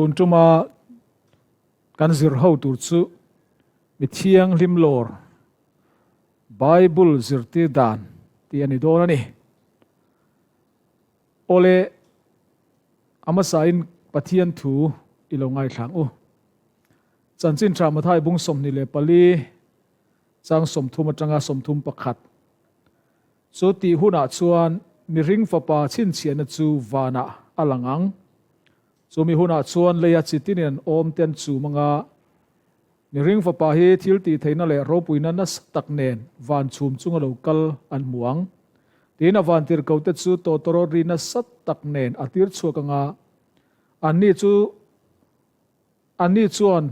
Tun tuma kan zir ho tur chu mi thianghlim lawr Bible zirtir dan tih a ni dawn a ni. Awle, a hmasain Pathian thu i lo ngaithlang u. Chanchin Tha Mathai bung 24 chang 30 atanga 31. Chu tih hunah chuan mihring fapa chhinchhiahna chu vanah a lang ang. Chumi hunah chuan leia chi tinin an awm te an chum anga, mihring fapa hi thil tih theihna leh ropuina nasa tak nen van chhum chunga lo kal an hmu ang. Tiin a vantirhkohte chu tawtawrawt ri nasa tak nen a tir chhuak anga, anni chu anni chuan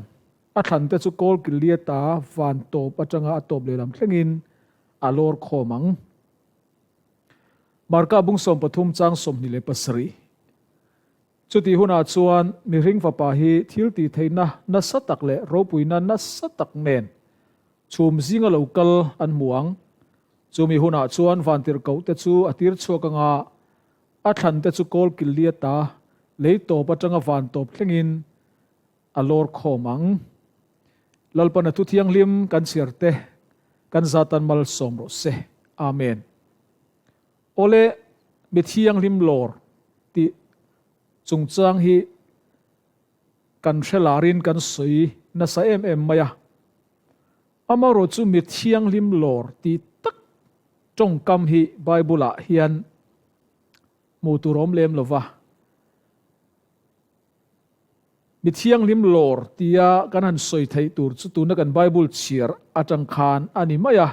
a thlante chu kawl Gilead-a van tawp atanga a tawp lehlam thlengin a lawr khawm ang. Marka bung 13 chang 27. Chutih hunah chuan mihring fapa hi thil tih theihna nasa tak leh ropuina nasa tak nen chhum zinga lo kal an hmu ang. Chumi hunah chuan vantirhkohte chu a tir chhuak anga a thlante chu kawl kil liata lei tawp atanga van tawp thlengin a lawr khawm ang. Lalpana thu thianghlim kan chhiar te kan zatan malsawm rawh se. Amen. Awle, mi thianghlim lawr tih chungchang hi kan hre larin kan sawi nasa em em mai a. Amaherawh chu mi thianghlim lawr tih tak tawngkam hi Bible-ah hian hmuh tur awm lem lo va. Mi thianghlim lawr tia kan han sawi theih tur chu tuna kan Bible chhiar atang khan a ni mai a.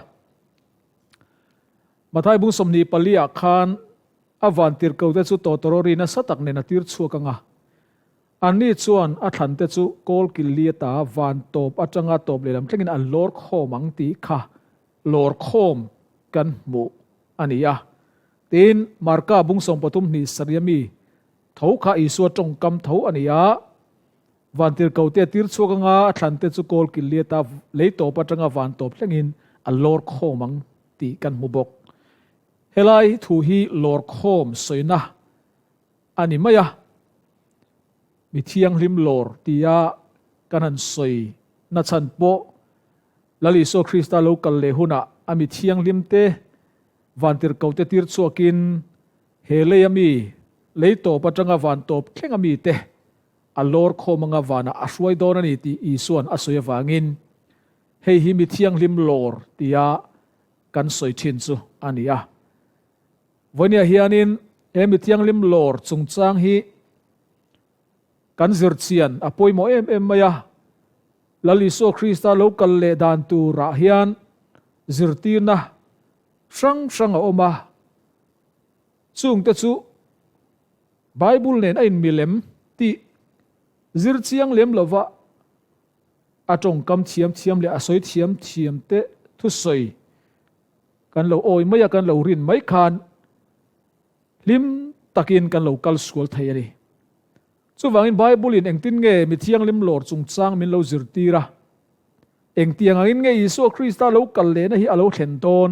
Mathai bung 24 ah khan a van tirhkohte chu tawtawrawri nasa tak nen a tir chhuak ang a. Anni chuan a thlante chu kawl kil li ata van tawp atanga tawp lehlam thlengin an lawr khawm ang tih kha lawr khawm kan hmuh a ni a. Tin, Marka bung 13 hnih sarih ami Tho kha Isua tawngkam tho a ni a, vantirhkohte a tir chhuak anga a thlante chu kawl kil liata lei tawp atanga van tawp thlengin a lawr khawm ang tih kan hmu bawk. Helai thu hi lawr khawm sawina a ni mai a, mi thianghlim lawr tia kan han sawi nachhan pawh Lal Isua Krista lo kal leh hunah a mi thianghlimte vantirhkohte tir chhuakin He lei a mi, lei tawp atanga van tawp thleng a mite a lawr khawm anga vanah a hruai dawn a ni tih Isua'n a sawi avangin hei hi mi thianghlim lawr tia kan sawi thin chu a ni a. Vawinia hianin he mi thianghlim lawr chungchang hi kan zirchian a pawimawh em em mai a. Lal Isua Krista lo kal leh dan turah hian zirtirna hrang hrang a awm a. Chungte chu Bible nen a inmilem tih zir chiang lem lova a tawngkam thiam thiam leh a sawi thiam thiam te thusawi kan lo awi mai a, kan lo rin mai khan hlim takin kan lo kal sual thei a ni. Chuvangin Bible in engtin nge mi thianghlim lawr chungchang min lo zirtir a, engtiang angin nge Isua Krista lo kal lehna hi a lo thlen dawn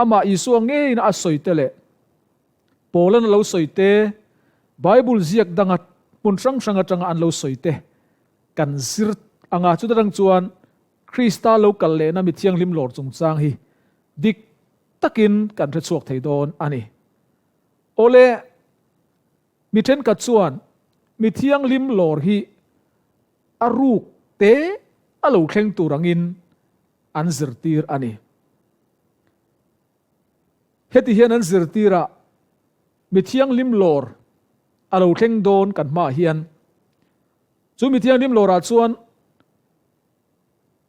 Amah Isua ngeiin a sawi te leh Paulan a lo sawi te, Bible ziak danga hmun hrang hrang atanga an lo sawi te kan zir anga chuta tang chuan Krista lo kal lehna mi thianghlim lawr chungchang hi dik takin kan hre chhuak thei dawn a ni. Awle, mi thenkhat chuan mi thianghlim lawr hi a ruk te a lo thleng tur angin an zirtir a ni. Heti hian an zirtir a, Mi thianghlim lawr a lo thleng dawn kan hmaah hian. Chu mi thianghlim lawrah chuan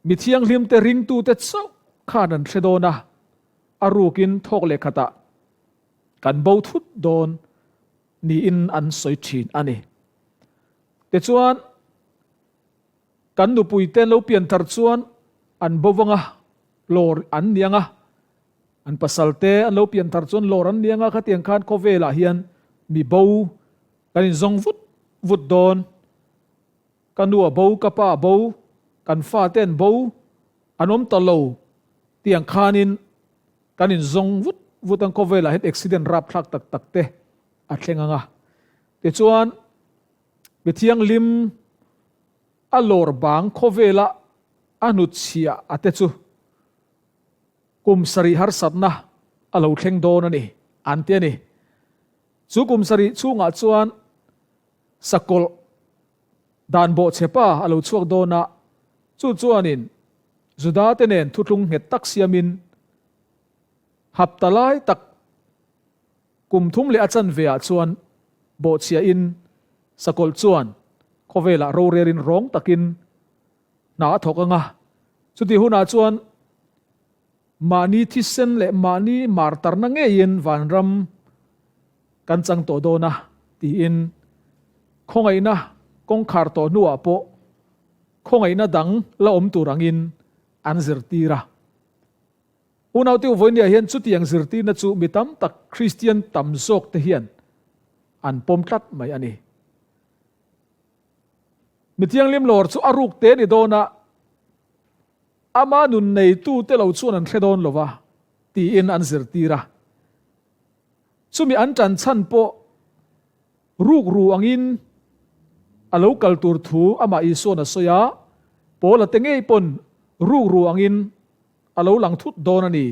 mi thianghlimte ringtute chauh khan an hre dawn a, a rukin thawk leh khatah kan bo thut dawn niin an sawi thin a ni. Tichuan, Kan nupuite an lo pian thar chuan an bo vang a, lawr an ni ang a. An pasalte an lo pian thar chuan lawr an ni ang a, khatiang khan khawvelah hian mi bo kan inzawng vut vut dawn. Ka nu a bo, ka pa a bo, kan fate an bo, an awm ta lo tiang khanin kan inzawng vut vut ang khawvelah hian accident rapthlak tak tak te a thleng ang a. Tichuan. Mi thianghlim a lawr bang khawvela a hnutchhiah a te chu kum sarih harsatna a lo thleng dawn a ni, an ti a ni. Chu kum sarih chhungah chuan sakawlh dan bawhchhepa a lo chhuak dawn a, chu chuanin Juda-te nen thuthlung nghet tak siamin hapta lai tak Kum thum leh a chanve ah chuan bawhchhiahin sakawlh chuan khawvelah rorelin rawng takin hna a thawk ang a, chutih hunah chuan mahni thisen leh mahni martarna ngeiin vanram kan chang tawh dawn a tiin khawngaihna kawngkhar tawh hnuah pawh khawngaihna dang la awm tur angin an zirtir a. Unaute Uvawinia hian chutiang zirtirna chu mi tam tak Kristian tam zawkte hian an pawm tlat mai a ni. Mi thianghlim lawr chu a ruk te ni dawn a, ama nun neitute lo chuan an hre dawn lo va tiin an zirtir a. Chumi an tan chhan pawh rukru angin a lo kal tur thu amah Isua'n a sawi a, Paula te ngei pawn rukru angin a lo lang thut dawn a ni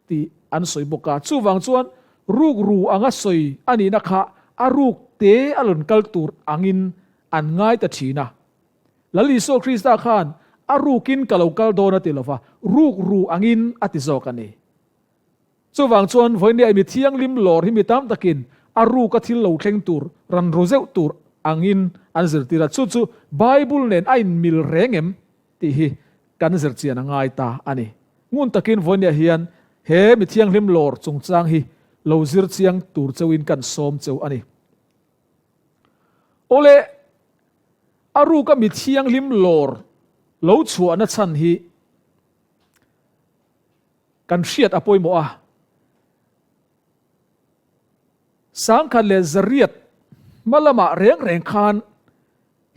tih an sawi bawk a. Chuvang chuan rukru anga sawi a nihna kha a ruk te a rawn kal tur angin an ngai ta thin a. Lal Isua Krista khan a rukin ka lo kal dawn a ti lo va, rukru angin a ti zawk a ni. Chuvang chuan vawinia mi thianghlim lawr hi mi tam takin a ruka thil lo thleng tur, ran ru zeuh tur angin an zirtir a, chu chu Bible nen a inmil reng em tih hi kan zirchian a ngai ta a ni. Ngun takin vawinia hian he mi thianghlim lawr chungchang hi lo zir chiang tur cheuhin kan sawm cheu a ni. Awle, a ruka mi thianghlim lawr lo chhuahna chhan hi Kan hriat a pawimawh a. Sangkhat leh zariat hma lamah reng reng khan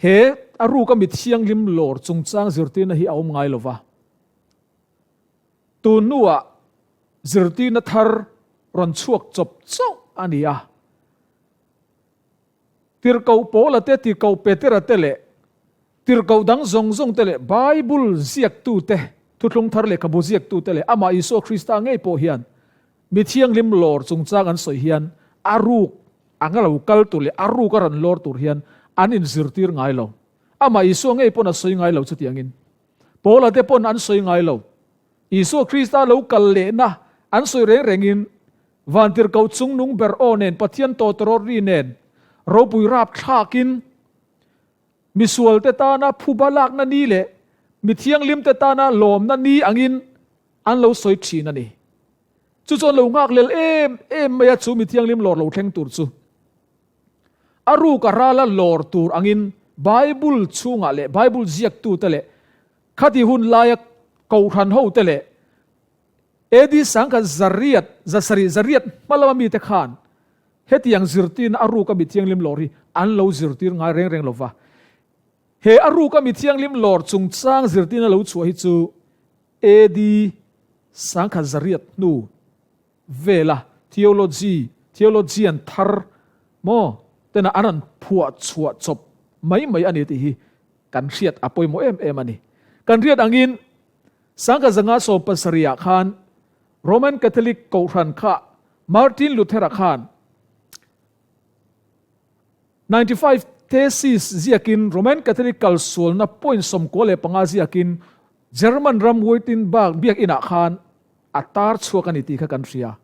he a ruka mi thianghlim lawr chungchang zirtirna hi a awm ngai lo va. Tun hnuah zirtirna thar rawn chhuak chawp chauh a ni a. Tirhkoh Paula te, Tirhkoh Petera te leh tirhkoh dang zawng zawng te leh Bible ziaktute, Thuthlung Thar lehkhabu ziaktute leh amah Isua Krista ngei pawh hian mi thianghlim lawr chungchang an sawi hian a ruk anga lo kal tur leh a ruk a rawn lawr tur hian an inzirtir ngai lo. Amah Isua ngei pawn a sawi ngai lo chutiangin. Paula te pawn an sawi ngai lo. Isua Krista lo kal lehna an sawi reng rengin Vantirhkoh chungnung ber aw nen Pathian tawtawrawt ri nen ropui rap thlakin misualte tana phuba lakna ni leh mi thianghlimte tana lawmna ni angin an lo sawi thin a ni. Chu chuan lo nghak lel em em mai a chu mi thianghlim lawr lo thleng tur chu a ruk a rala lawr tur angin Bible chhungah leh Bible ziaktute leh khati hun laia kohhran hote leh AD sangkhat zariat, zasarih zariat hma lama mite khan hetiang zirtirna a ruka mi thianghlim lawr hi an lo zirtir ngai reng reng lo va. He a ruka mi thianghlim lawr chungchang zirtirna lo chhuah hi chu AD sangkhat zariat hnu vela theology, theologian thar maw tena an rawn phuah chhuah chawp mai mai a ni tih hi kan hriat a pawimawh em em a ni. Kan hriat angin Sangha zanga 70 ah khan Roman Catholic Kohhran kha Martin Luther-a khan 95 Thesis ziakin Roman Catholic kalsualna point 95 ziakin German ram Wittenberg biakinah khan a tar chhuak a ni tih kha kan hria.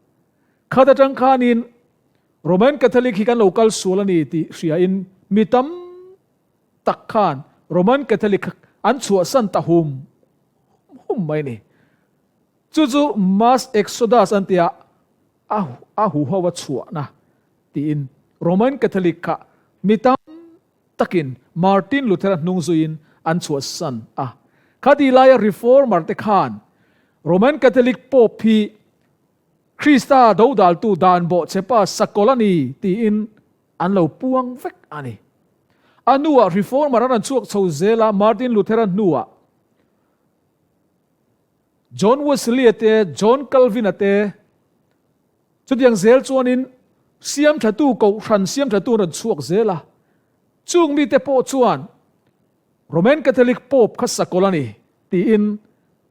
Khat atang khanin Roman Catholic hi kan lo kalsual a ni tih hriain mi tam tak khan Roman Catholic kha an chhuahsan ta hum hum mai ni. Chu chu Mass Exodus an tia a a huho a chhuahna tiin Roman Catholic kha mi tam takin Martin Luther-a hnung zuiin an chhuahsan a. Khati laia Reformer te khan Roman Catholic Pope hi Krista dodaltu dan bawhchhepa sakawlh a ni tiin An lo puang vek a ni. A hnuah Reformer an rawn chhuak chho zel a, Martin Luther-a hnuah John Wesley-a te, John Calvin-a te, chutiang zel chuanin siamthatu, kohhran siamthatu an rawn chhuak zel a. Chung mite pawh chuan Roman Catholic Pope kha sakawlh a ni tiin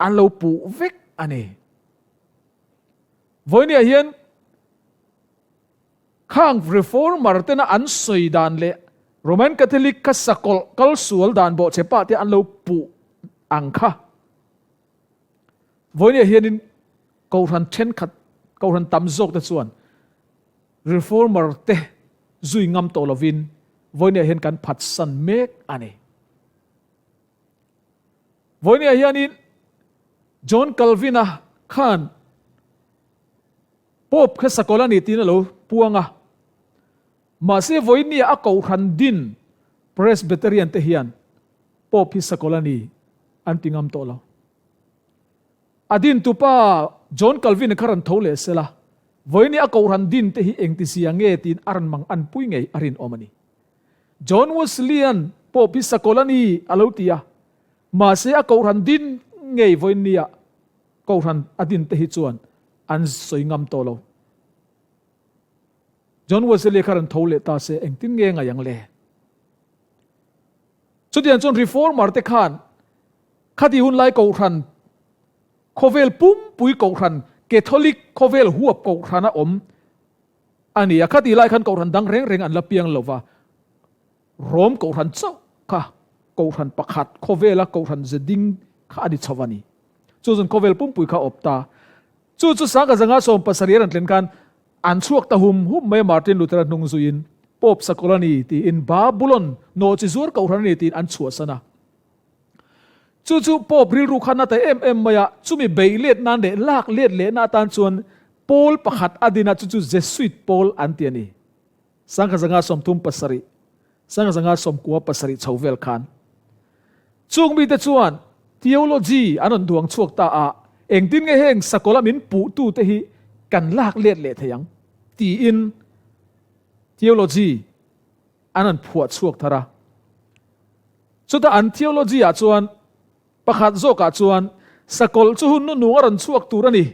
an lo puh vek a ni. Vawinia hian khang Reformer tena an sawi dan leh Roman Catholic kha sakawlh kal sual dan bawhchhe pah te an lo puh ang kha. Vawinia hianin Kohhran thenkhat, Kohhran tam zawk te chuan Reformer te zui ngam tawh lovin vawinia hian kan phatsan mek a ni. Vawinia hianin John Calvin-a khan Pope kha sakawlh a ni tiin a lo puang a. Mahse vawinia a kohhran din Presbyterian te hian Pope hi sakawlh a ni an ti ngam tawh lo. A dintupa John Calvin-a kha rawn tho leh sela, vawiini a kohhran din te hi engtizia nge tiin a rawn mang anpui ngei a rinawm a ni. John Wesley-a'n Pope hi sakawlh a ni a lo ti a, mahse a kohhran din ngei vawinia kohhran a din te hi chuan an sawi ngam tawh lo. John Wesley kha rawn tho leh ta se engtin nge ngaih ang le? Chutiang chuan Reformer te khan khati hun lai kohhran, khawvel pumpui kohhran, Catholic khawvel huap kohhran a awm a ni a. Khati lai khan kohhran dang reng reng an la piang lo va, Rome kohhran chauh kha kohhran pakhat khawvela kohhran ze ding kha a ni chho a ni. Chu chuan khawvel pumpui kha a awp ta. Chu chu sangha zanga 70 a rawn tlen khan an chhuak ta hum hum mai a, Martin Luther-a hnung zuiin Pope sakawlh a ni tiin Babulon nawhchi zuar kohhran a ni tiin an chhuahsan a. Chu chu Pope rilru kha na ta em em mai a, chumi beih let nan leh lak let lehna atan chuan pawl pakhat a din a, chu chu Jesuit pawl an ti a ni. Sangha zanga 37, sangha zanga 97 chho vel khan. Chung mite chuan theology an rawn duang chhuak ta a, engtin nge heng sakawlh a min puhtute hi kan lak let leh thei ang tiin theology an rawn phuah chhuak thar a. Chutah an theology ah chuan pakhat zawkah chuan sakawlh chu hun nunung a rawn chhuak tur a ni.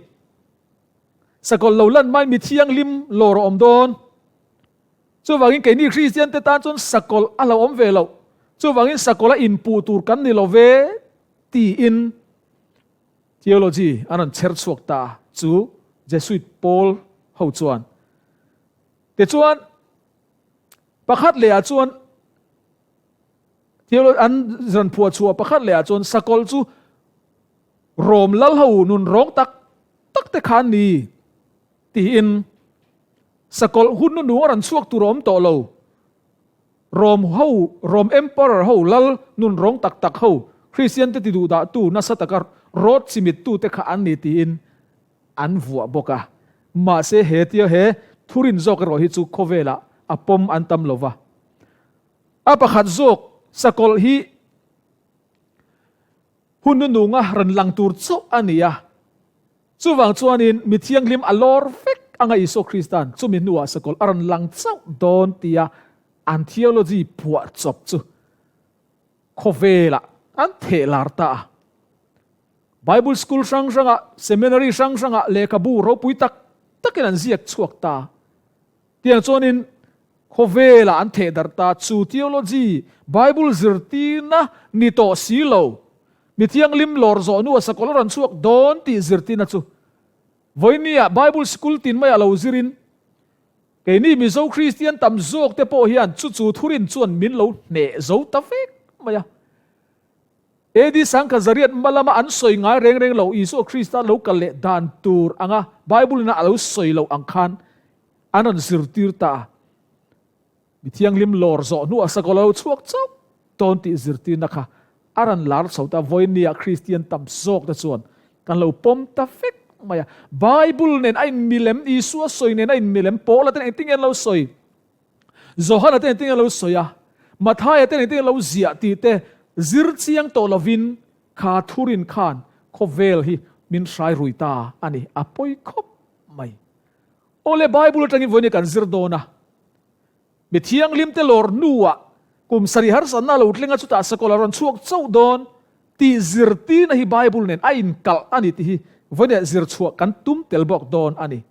Sakawlh lo lan mai mi thianghlim lawr a awm dawn. Chuvangin keini Kristian te tan chuan sakawlh a hlauhawm ve loh. Chuvangin sakawlh a inpuh tur kan ni lo ve tiin theology an rawn chher chhuak ta a, chu Jesuit pawl ho chuan. Tichuan pakhat lehah chuan theology an rawn phuah chhuah pakhat lehah chuan sakawlh chu Rom lal ho nun rawng tak tak te kha an ni tiin Sakawlh hun nu nung a rawn chhuak tur a awm tawh lo. Rom ho, Rom Emperor ho, lal nun rawng tak tak ho, Kristian te ti duh dah tu, nasa taka rawt chimit tu te kha an ni tiin an vuah bawk a. Mahse he tia he thurin zawk erawh hi chu khawvelah a pawm an tam lo va. A pakhat zawk sakawlh hi hun nu nunga rawn lang tur chauh a ni a. Chuvang chuanin mi thianghlim a lawr vek anga Isua Krista'n chumi hnuah sakawlh a rawn lang chauh dawn tia an theology phuah chawp chu khawvelah an theh lar ta a. Bible school hrang hrangah, seminary hrang hrangah lehkhabu ropui tak takin an ziak chhuak ta a. Tiang chuanin khawvelah an theh darh ta chu theology, Bible zirtirna ni tawh si lo, mi thianghlim lawr zawh hnua sakawlh a rawn chhuak dawn tih zirtirna chu vawinia Bible sikul tin maiah lo zirin keini Mizo Kristian tam zawk te pawh hian chu chu thurin chuan min lo hneh zo ta vek mai a. AD sangkhat zariat hma lama an sawi ngai reng reng lo Isua Krista lo kal leh dan tur anga Bible ina a lo sawi loh ang khan an rawn zirtir ta a. Mi thianghlim lawr zawh hnuah sakawlh a lo chhuak chauh dawn tih zirtirna kha a rawn lar chho ta. Vawinia Kristian tam zawk te chuan kan lo pawm ta vek mai a. Bible nen a inmilem, Isua sawi nen a inmilem, Paula ten engtin nge an lo sawi? Johana te engtin nge lo sawi a, Mathaia te engtin nge lo ziah tih te zir chiang tawh lovin kha thurin khan khawvel hi min hrai rui ta a ni, a pawi khawp mai. Awle Bible atangin vawiin hi kan zir dawn a, mi thianghlim te lawr hnuah kum sarih harsatna a lo thleng a chutah sakawlh a rawn chhuak chauh dawn tih zirtirna hi Bible nen a inkalh a ni tih hi vawiin zir chhuah kan tum tel bawk dawn a ni.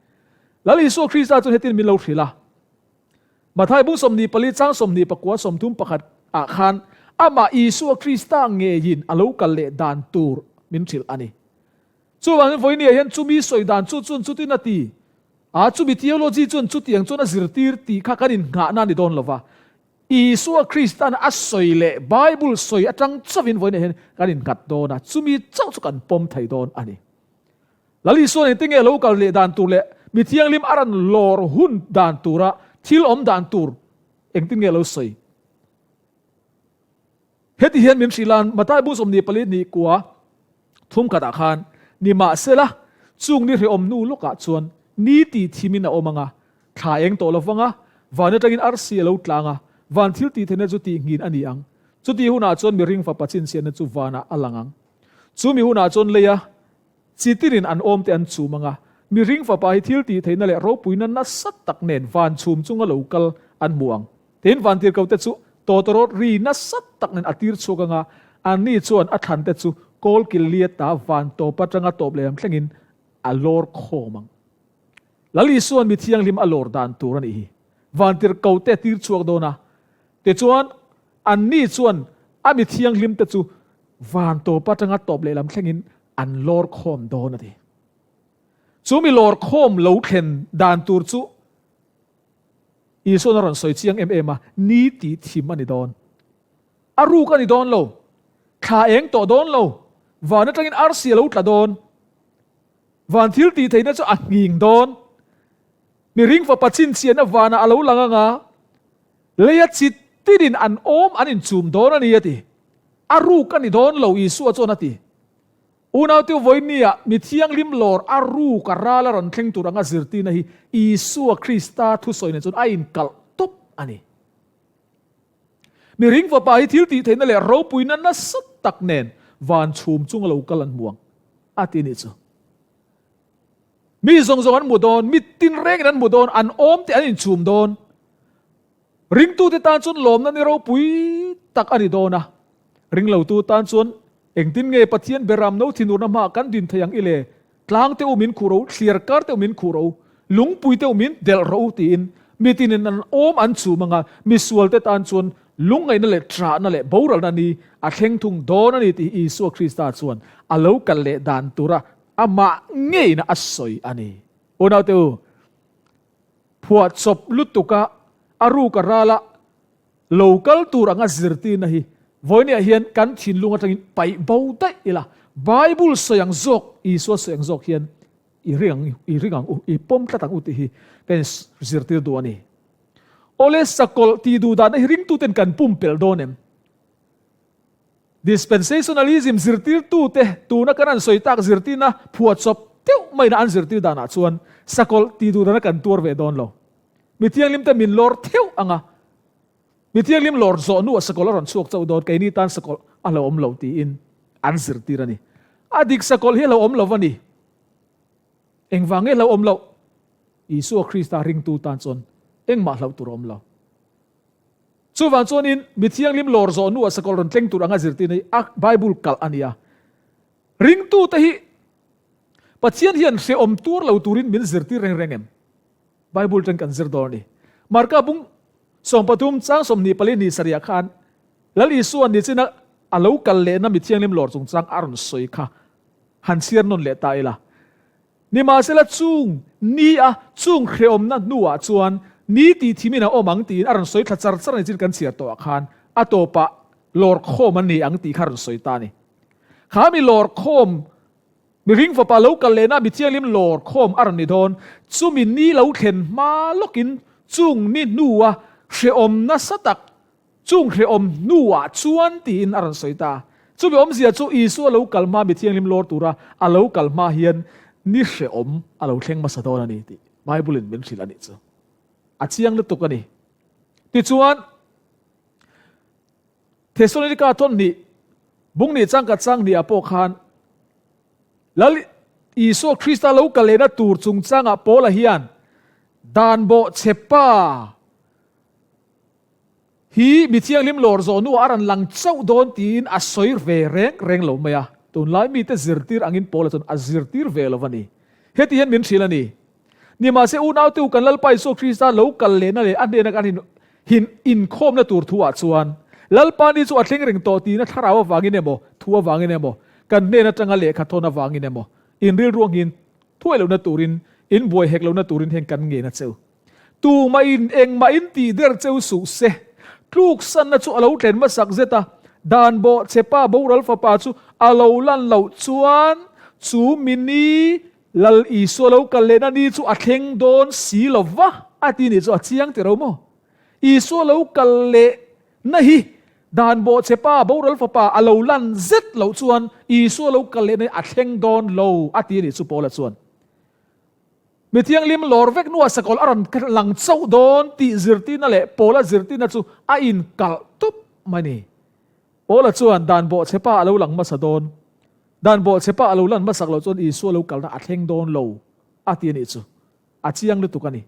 Lal Isua Krista chuan hetin min lo hrilh a. Mathai bung 24 chang 29 31 ah khan amah Isua Krista ngeiin a lo kal leh dan tur min hrilh a ni. Chuvangin vawinia hian chumi sawi dan chu chuan chutin a ti a, chumi theology chuan chutiang chuan a zirtir tih kha kan innghahna a ni dawn lo va. Isua Krista'n a sawi leh Bible sawi atang chauhin vawinia hian kan innghat dawn a, chumi chauh chu kan pawm thei dawn a ni. Lal Isuan engtin nge lo kal leh dan tur leh mi thianghlim a rawn lawr hun dan tura thil awm dan tur engtin nge lo sawi? Heti hian min hrilh a, Mathai bu 24 ni kua thum khatah khan, Nimahsela, chung ni hrehawm hnu lawkah chuan ni tih thimin a awm ang a, thla eng tawh lo vang a, van atangin arsi a lo tlang a, van thil tih theihna chu tihnghin a ni ang. Chutih hunah chuan mihring fapa chhinchhiahna chu vanah a lang ang. Chu mi hunah chuan leia Chi tinin an awm te an chum ang a, mihring fapa hi thil tih theihna leh ropuina nasa tak nen van chhum chunga lo kal an hmu ang. Tin, vantirhkohte chu tawtawrawt ri nasa tak nen a tir chhuak ang a, anni chuan a thlante chu kawl kil liata van tawp atanga tawp lehlam thlengin a lawr khawm ang. Lal Isua'n mi thianghlim a lawr dan tur a nih hi. Vantirhkohte a tir chhuak dawn a, tichuan anni chuan a mi thianghlimte chu van tawp atanga tawp lehlam thlengin an lawr khawm dawn a ti. Chu mi lawr khawm lo thlen dan tur chu Isua'n a rawn sawi chiang em em a, ni tih thim a ni dawn. A ruk a ni dawn lo, thla eng tawh dawn lo, van atangin arsi a lo tla dawn. Van thil tih theihna chu a nghing dawn. Mihring fapa chhinchhiahna vanah a lo lang ang a, leia chi tinin an awm an inchum dawn a ni a ti. A ruk a ni dawn lo Isua chuan a ti. Unaute vawinia mi thianghlim lawr a ruk a ral a rawn thleng tur anga zirtirna hi Isua Krista thusawi nen chuan a inkalh tawp a ni. Mihring fapa hi thil tih theihna leh ropuina nasa tak nen van chhum chunga lo kal an hmu ang a ti nih chu. Mi zawng zawng an hmu dawn, mi tinrengin an hmu dawn, an awm te an inchhum dawn. Ringtute tan chuan lawmna ni ropui tak a ni dawn a. Ringlotu tan chuan engtin nge Pathian beram no thinurna hmaah kan din thei ang i le? Tlang te u min khuh ro, thliar kar te u min khuh ro, lungpui te u min delh rawh u tiin mi tinin an awm an chhum ang a, misualte tan chuan lungngaihna leh ṭahna leh boralna ni a thleng thung dawn a ni tih Isua Krista chuan a lo kal leh dan tura amah ngeiin a sawi a ni. Unaute u, phuahchawp lutuka a ruk a rala Lo kal tur anga zirtirna hi vawinia hian kan thinlung atangin paih bo daih ila, Bible sawi ang zawk, Isua sawi ang zawk hian i ring ang, i ring ang u, i pawm tlat ang u tih hi ka in zirtir duh a ni. Awle sakawlh tih duh dahna hi ringtuten kan pumpelh dawn em? Dispensationalism zirtirtute tuna kan an sawi tak zirtirna phuahchawp deuh maina an zirtir danah chuan sakawlh tih duh dahna kan tuar ve dawn lo. Mi thianghlimte min lawr theuh ang a, mi thianghlim lawr zawh hnuah sakawlh a rawn chhuak chauh dawn, keini tan sakawlh a hlauhawm lo tiin an zirtir a ni. A dik sakawlh hi a hlauhawm lo va ni. Engvang nge hlauhawm loh? Isua Krista ringtu tan chuan engmah hlauh tur a awm lo. Chuvang chuanin mi thianghlim lawr zawh hnuah sakawlh rawn tleng tur anga zirtirna hi a Bible kalh a ni a. Ringtute hi Pathian hian hrehawm tur lo turin min zirtir reng reng em? Bible ṭang kan zir dawn a ni. Marka bung 13 chang 24 ni sarih ah khan Lal Isua nichina a lo kal lehna mi thianghlim lawr chungchang a rawn sawi kha han chhiar nawn leh ta ila. Nimahsela chung ni a chung hrehawmna hnuah chuan ni tih thimin a awm ang tiin a rawn sawi thla char char nichin kan chhiar tawhah khan a tawpah lawr khawm an ni ang tih kha a rawn sawi ta a ni. Kha mi lawr khawm Mihring fapa lo kal lehna mi thianghlim lawr khawm a rawn ni dawn. Chumi ni lo thlen hma lawkin chung ni hnua hrehawm nasa tak chung hrehawm hnuah chuan tiin a rawn sawi ta. Chumi awmzia chu Isua lo kal hma mi thianghlim lawr tura a lo kal hma hian ni hrehawm a lo thleng hmasa dawn a ni tih Bible-in min hrilh a nih chu. A chiang lutuk a ni. Tichuan, Thesalonika thawn hnih, bung nih changkhat chang hnih ah pawh khan Lal Isua Krista lo kal lehna tur chungchangah Paula hian dan bawh chhe pa hi mi thianghlim lawr zawh hnuah a rawn lang chauh dawn tiin a sawi ve reng reng lo mai a. Tunlai mite zirtir angin Paula chuan a zirtir ve lo a ni. Heti hian min hrilh a ni. Nimahse unaute u kan Lalpa Isua Krista lo kal lehna leh a hnena kan hin inkhawmna tur thu ah chuan Lalpa ni chu a thleng reng tawh tiin a thlarau avangin emaw, thu avangin emaw, kan hnen atanga lehkha thawn avangin emaw, in rilru angin thuai lohna turin, in buai hek lohna turin heng kan ngen a cheu. Tumahin engmah in tih der cheu suh se. Tluksanna chu a lo tlen hmasak zet a, dan bawh chepa boral fapa chu a lo lan loh chuan chu mini Lal Isua lo kal lehna ni chu a thleng dawn si lo va a ti nih chu a chiang tiro maw? Isua lo kal lehna hi dan bawh chepa boral fapa a lo lan zet loh chuan Isua lo kal lehna hi a thleng dawn lo a ti nih chu Paula chuan. Mi thianghlim lawr vek hnuah sakawlh a rawn lang chauh dawn tih zirtirna leh Paula zirtirna chu a inkalh tup mai ni. Paula chuan dan bawhchhepa a lo lang hmasa dawn. Dan bawhchhepa a lo lan hmasak loh chuan Isua lo kalna a thleng dawn lo a ti a nih chu. A chiang lutuk a ni.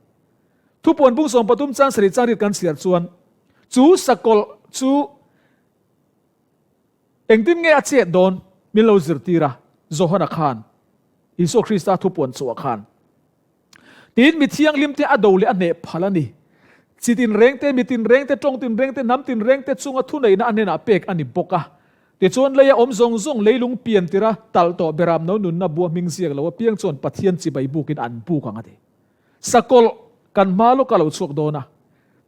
Thupuan bung 13 chang sarih chang riat kan chhiar chuan chu sakawlh chu Engtin nge a chet dawn min lo zirtir a, Johana khan, Isua Krista thupuan chhuah khan. Tiin mi thianghlimte a do leh a hneh phal a ni. Chi tinrengte, mi tinrengte, tawng tinrengte, hnam tinrengte chunga thuneihna a hnenah pek a ni bawk a. Tichuan leia awm zawng zawng leilung pian tira talh tawh beram no nunna bua hming ziak lo apiang chuan Pathian chibai bukin an buk ang a ti. Sakawlh kan hma lawk a lo chhuak dawn a,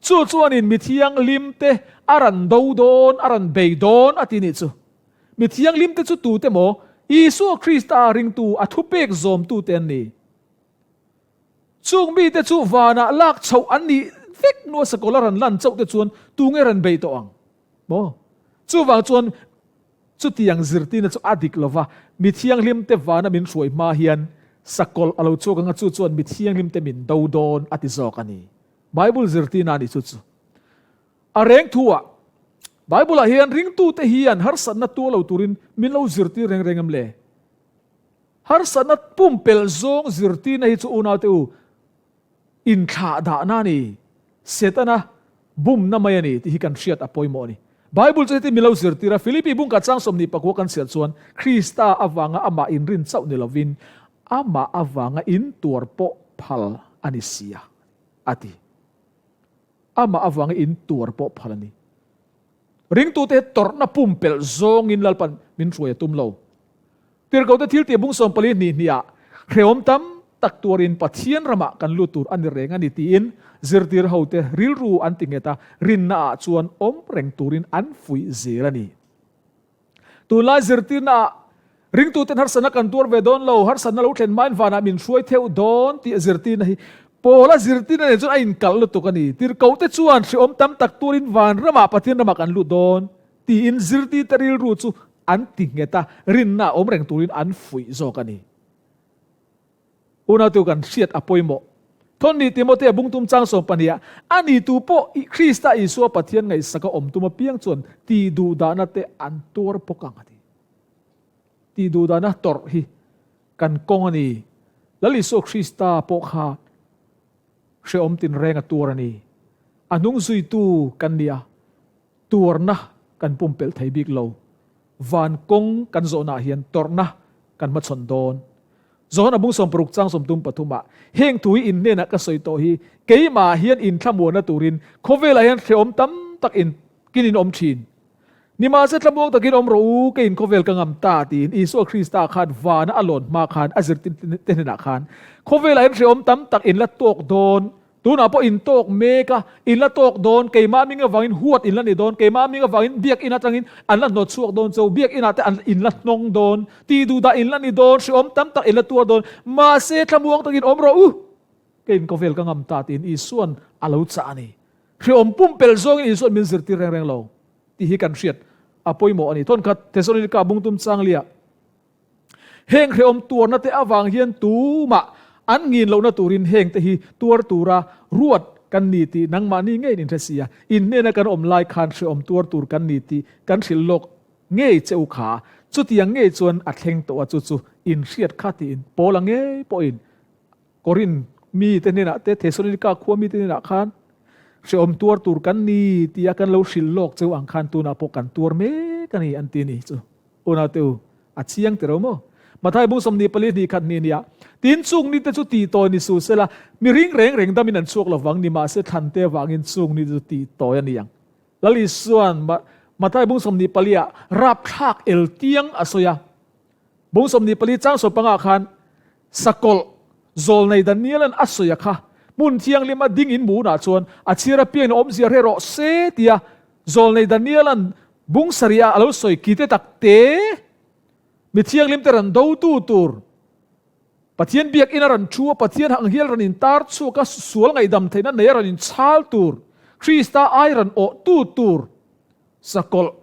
chu chuanin mi thianghlimte a rawn do dawn, a rawn bei dawn a ti nih chu. Mi thianghlimte chu tute maw? Isua Krista ringtu, a thupek zawmtute an ni. Chung mite chu vanah lak chhoh an nih vek hnua sakawlh a rawn lan chauh te chuan tunge rawn bei tawh ang maw? Chuvang chuan Chutiang zirtirna chu a dik lova, mi thianghlimte vana min hruai hma hian sakawlh a lo chhuak ang a, chu chuan mi thianghlimte min do dawn a ti zawk a ni. Bible zirtirna a ni chu chu. A reng thu ah, Bible ah hian ringtute hian harsatna tuar lo turin min lo zirtir reng reng em le? Harsatna pumpelh zawng zirtirna hi chu unaute u, Inthlah dahna a ni, Setana bumna mai a ni tih hi kan hriat a pawimawh a ni. Bible chu heti min lo zirtir a, Philippi bungkah chang 24 kan chhiar chuan Krista avanga amah inrin chauh ni lovin amah avanga intuar pawh phal a ni si a, a ti. Amah avanga intuar pawh phal a ni. Ringtute tawrhna pumpelh zawngin Lalpan min hruai a tum lo. Tirhkohte thiltih bung 44 hnih hnih ah hrehawm tam tak tuarin Pathian ramah kan lut tur a ni reng a ni tiin zirtir hote rilru an ti nghet a, rinna ah chuan awm reng turin an fuih zel a ni. Tunlai zirtirna ah ringtuten harsatna kan tuar ve dawn lo, harsatna lo thlen hmain vanah min hruai theuh dawn tih zirtirna hi Paula zirtirna nen chuan a inkalh lutuk a ni. Tirhkohte chuan hrehawm tam tak tuarin van ramah Pathian ramah kan lut dawn tiin zirtirte rilru chu an ti nghet a, rinna a awm reng turin an fuih zawk a ni. Unautu kan hriat a pawimawh. Thawnni Timothea bungtum chang 12 ah, A ni tu pawh Krista Isua Pathian ngaihsaka awm tum apiang chuan tih duhdahna te an tuar bawk ang a ti. Tih duhdahna tawrh hi kan kawng a ni. Lal Isua Krista pawh kha hrehawm tinreng a tuar a ni. A hnung zuitu kan ni a. Tuarna kan pumpelh thei bik lo. Van kawng kan zawhnaah hian tawrhna kan hmachhawn dawn. Johana bung 60 chang 33 ah, Heng thu hi in hnenah ka sawi tawh hi, keimah hian in thlamuanna turin khawvelah hian hrehawm tam tak in kin in awm thin. Nimahse thlamuang takin awm rawh u, kei in khawvel ka ngam ta tiin Isua Krista khan vana a lawn hma khan a zirtirte hnenah khan khawvelah hian hrehawm tam tak in la tawk dawn Tunah pawh in tawk mek a, in la tawk dawn, keimah ming avangin huat in la ni dawn, keimah ming avangin biakinn atangin an la hnawt chhuak dawn cho, biakinn ah te an in la hnawng dawn, tih duh dah in la ni dawn, hrehawm tam tak in la tuar dawn, mahse thlamuang takin awm rawh u, keiin khawvel ka ngam ta tiin Isua'n a lo chah a ni. Hrehawm pumpelh zawngin Isua'n min zirtir reng reng lo tih hi kan hriat a pawimawh a ni. Thawnkhat Thesalonika bungtum changlia. Heng hrehawm tuarna te avang hian tumah an ngin lohna turin heng te hi tuar tura ruat kan ni tih nangmahni ngeiin in hre si a, in hnena kan awm lai khan hrehawm tuar tur kan ni tih kan hrilh lawk ngei che u kha. Chutiang ngei chuan a thleng tawh a chu chu in hriat kha tiin Paula ngei pawhin Korinth mite hnenah te Thesalonika khua mite hnenah khan hrehawm tuar tur kan ni tia kan lo hrilh lawk cheu ang khan tunah pawh kan tuar mek a ni an ti a ni chu. Unaute u, a chiang tiro maw? Mathai bung 24 hnih khat hnih nia. Tin chung nite chu tih tawi ni suh sela, mi ring reng reng damin an chhuak lovang, nimahse thlante avangin chung nite chu tih tawi a ni ang. Lal Isua'n Mathai bung 24 ah rapthlak el tiang a sawi a. Bung 24 chang 15 ah khan sakawlh zawlnei Daniela'n a sawi a kha, hmun thianghlim a ding in munah chuan a chhir apiangin a awmzia hre rawh se tia zawlnei Daniela'n bung sarih ah a lo sawi ki te tak te mi thianghlim te rawn dotu tur Pathian biakinn a rawn thu a, Pathian hang hial rawn intar chhuak a, sual ngaihdam theihna nei a rawn inchhal tur, Krista ai rawn awhtu tur sakawlh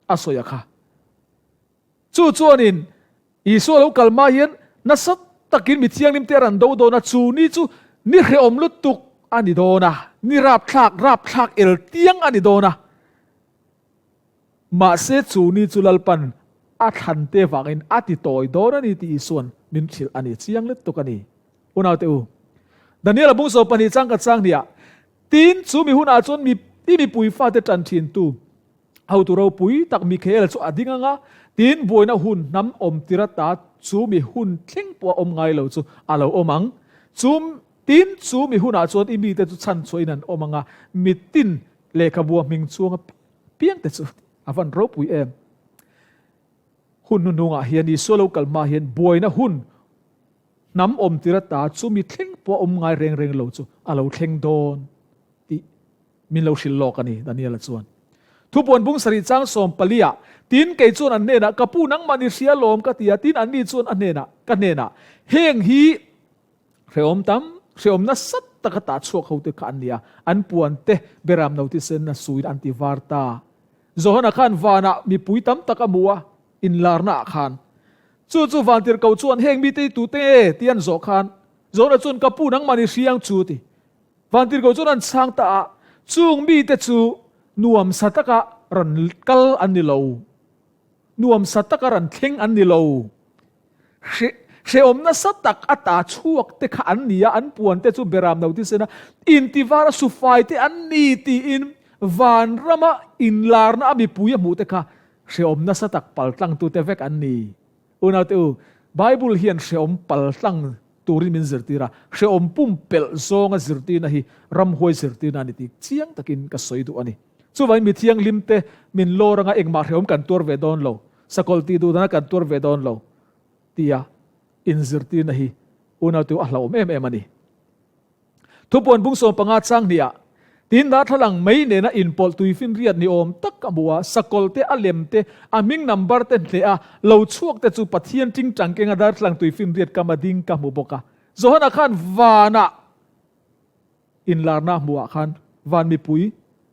a sawi a kha. Chu chuanin Isua lo kal hma hian nasa takin mi thianghlim te a rawn do dawn a, chu ni chu ni hrehawm lutuk a ni dawn a, ni rapthlak, rapthlak el tiang a ni dawn a. Mahse chu ni chu Lalpan a thlan te vangin a ti tawi dawn a ni tih Isua'n min hrilh a ni chiang lutuk a ni. Unaute u, Daniel-a bungso pahnih chang ka chang hniah, Tin, chu mi hunah chuan mi i mipui fate tan thintu hotu ropui tak Mikhael chu a ding ang a, tin buaina hun hnam awm tir ata chu mi hun thleng pawh a awm ngai lo chu a lo awm ang. Chu tin chu mi hunah chuan i mite chu chhanchhuahin an awm ang a, mitin lehkhabua hming chuang apiang te chu a van ropui em. Hun hnuhnungah hian Isua lo kal hma hian buaina hun hnam awm tir ata chu mi thleng pawh a awm ngai reng reng lo chu a lo thleng dawn tih Min lo hrilh lawk a ni, Daniela chuan. Thupuan bung sarih chang 14 ah, Tin, kei chuan an hnenah, Ka pu nangmah ni hria lawm ka ti a, tin anni chuan a hnenah, ka hnenah, Heng hi hrehawm tam, hrehawm nasa taka tah chhuak hote kha an ni a, an puan te beram no thisen a suin an ti var ta. Johana khan vanah mipui tam tak a hmu a, inlarna ah khan. Chu chu vantirhko chuan, Heng mite hi tute nge? tih an zawh khan, Johana chuan, Ka pu nangmah ni hria ang chu ti. Vantirhkoh chuan an chhang ta a, Chung mite chu nuamsa taka rawn kal an ni lo, nuamsa taka rawn thleng an ni lo. Hrehawm nasa tak a ta chhuak te kha an ni a, an puan te chu beram no thisen a, intivar a sufai te an ni tiin vanrama inlarna a mipui a hmuh te kha hrehawm nasa tak paltlangtute vek an ni. Unaute u, Bible hian hrehawm paltlang turin min zirtir a, hrehawm pumpelh zawnga zirtirna hi ramhuai zirtirna a ni tih chiang takin ka sawi duh a ni. Chuvangin mi thianghlimte min lawr anga engmah hrehawm kan tuar ve dawn lo, sakawlh tih duh dana kan tuar ve dawn lo tia inzirtirna hi unaute u a hlauhawm em em a ni. Thupuan bung 15 chang hniah, Tin darthlalang mai nena inpawlh tuifinriat ni awm tak a hmu a, sakawlh te, a lem te, a hming number te hneh a, lo chhuak te chu Pathian tingtang kenga darthlalang tuifinriat kam a ding ka hmu bawk a. Johana khan vanah inlarna a hmuh ah khan van mipui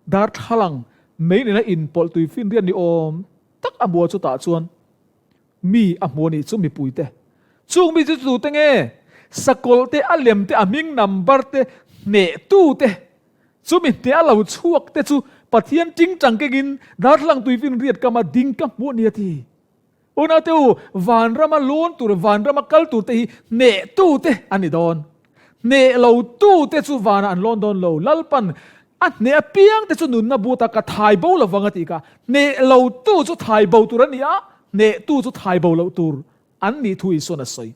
darthlalang mai nena inpawlh tuifinriat ni awm tak a hmu a chutah chuan Mi a hmu a nih chu mipuite. Chung mi chu tute nge? Sakawlh te, a lem te, a hming number te, hnehtu te. Chumi hneh a lo chhuak te chu Pathian tingtang kengin darthlalang tuifinriat kama ding ka hmu a ni a ti. Unaute u, vanrama lawn tur, vanrama kal tur te hi hnehtu te an ni dawn. Hneh lo tu te chu vanah an lawn dawn lo. Lalpan a hneh apiang te chu nunna but a ka thai bo lovang a tih kha. Hneh lo tu chu thai bo tur a ni a, hneh tu chu thai bo loh tur an nih thu Isua'n a sawi.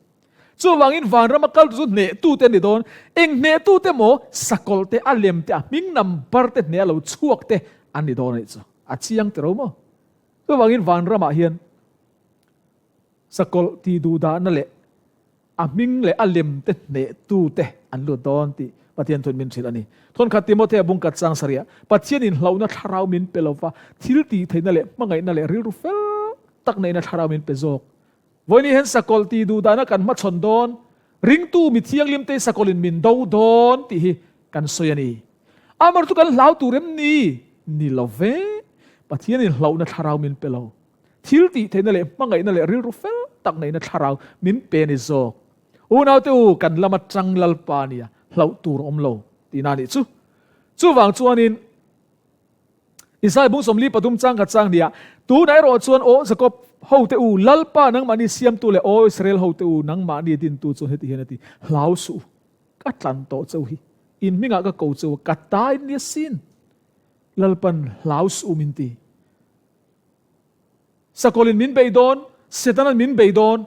Chuvangin vanrama kal tu chu hneh tu te an ni dawn. Eng hneh tu te maw? Sakawlh te, a lem te, a hming number te hneh a lo chhuak te an ni dawn a nih chu. A chiang tiro maw? Chuvangin vanramah hian sakawlh tih duhdahna leh A hming leh a lem te hnehtu te an lut dawn tih Pathian thuin min hrilh a ni. Thawnkhat Timothea bungkat chang sarih Pathianin hlauhna thlarau min pe lova, thil tih theihna leh hmangaihna leh rilru fel tak neihna thlarau min pe zawk. Vawiin hian sakawlh tih duh dana kan hmachhawn dawn, ringtu mi thianghlim te sakawlhin min do dawn tih hi kan sawi a ni. Amar chu kan hlau tur em ni? Ni lo ve. Pathianin hlauhna thlarau min pe lo. Thil tih theihna leh hmangaihna leh rilru fel tak neihna thlarau min pe ni zawk. Unaute u, kan lama tang Lalpa nia hlauh tur awm lo tihna a nih chu. Chuvang chuanin Isaiah bung 43 chang khat chang nia, Tunah erawh chuan aw Jakob hote u, Lalpa nangmahni siamtu leh aw Israel hote u, nangmahni dintu chuan heti hian a ti, Hlau suh u, ka tlan tawh cheu hi, in hmingah ka ko cheu a, ka ta in nia sin. Lalpan hlau suh u min ti. Sakawlin min bei dawn, Setanan min bei dawn.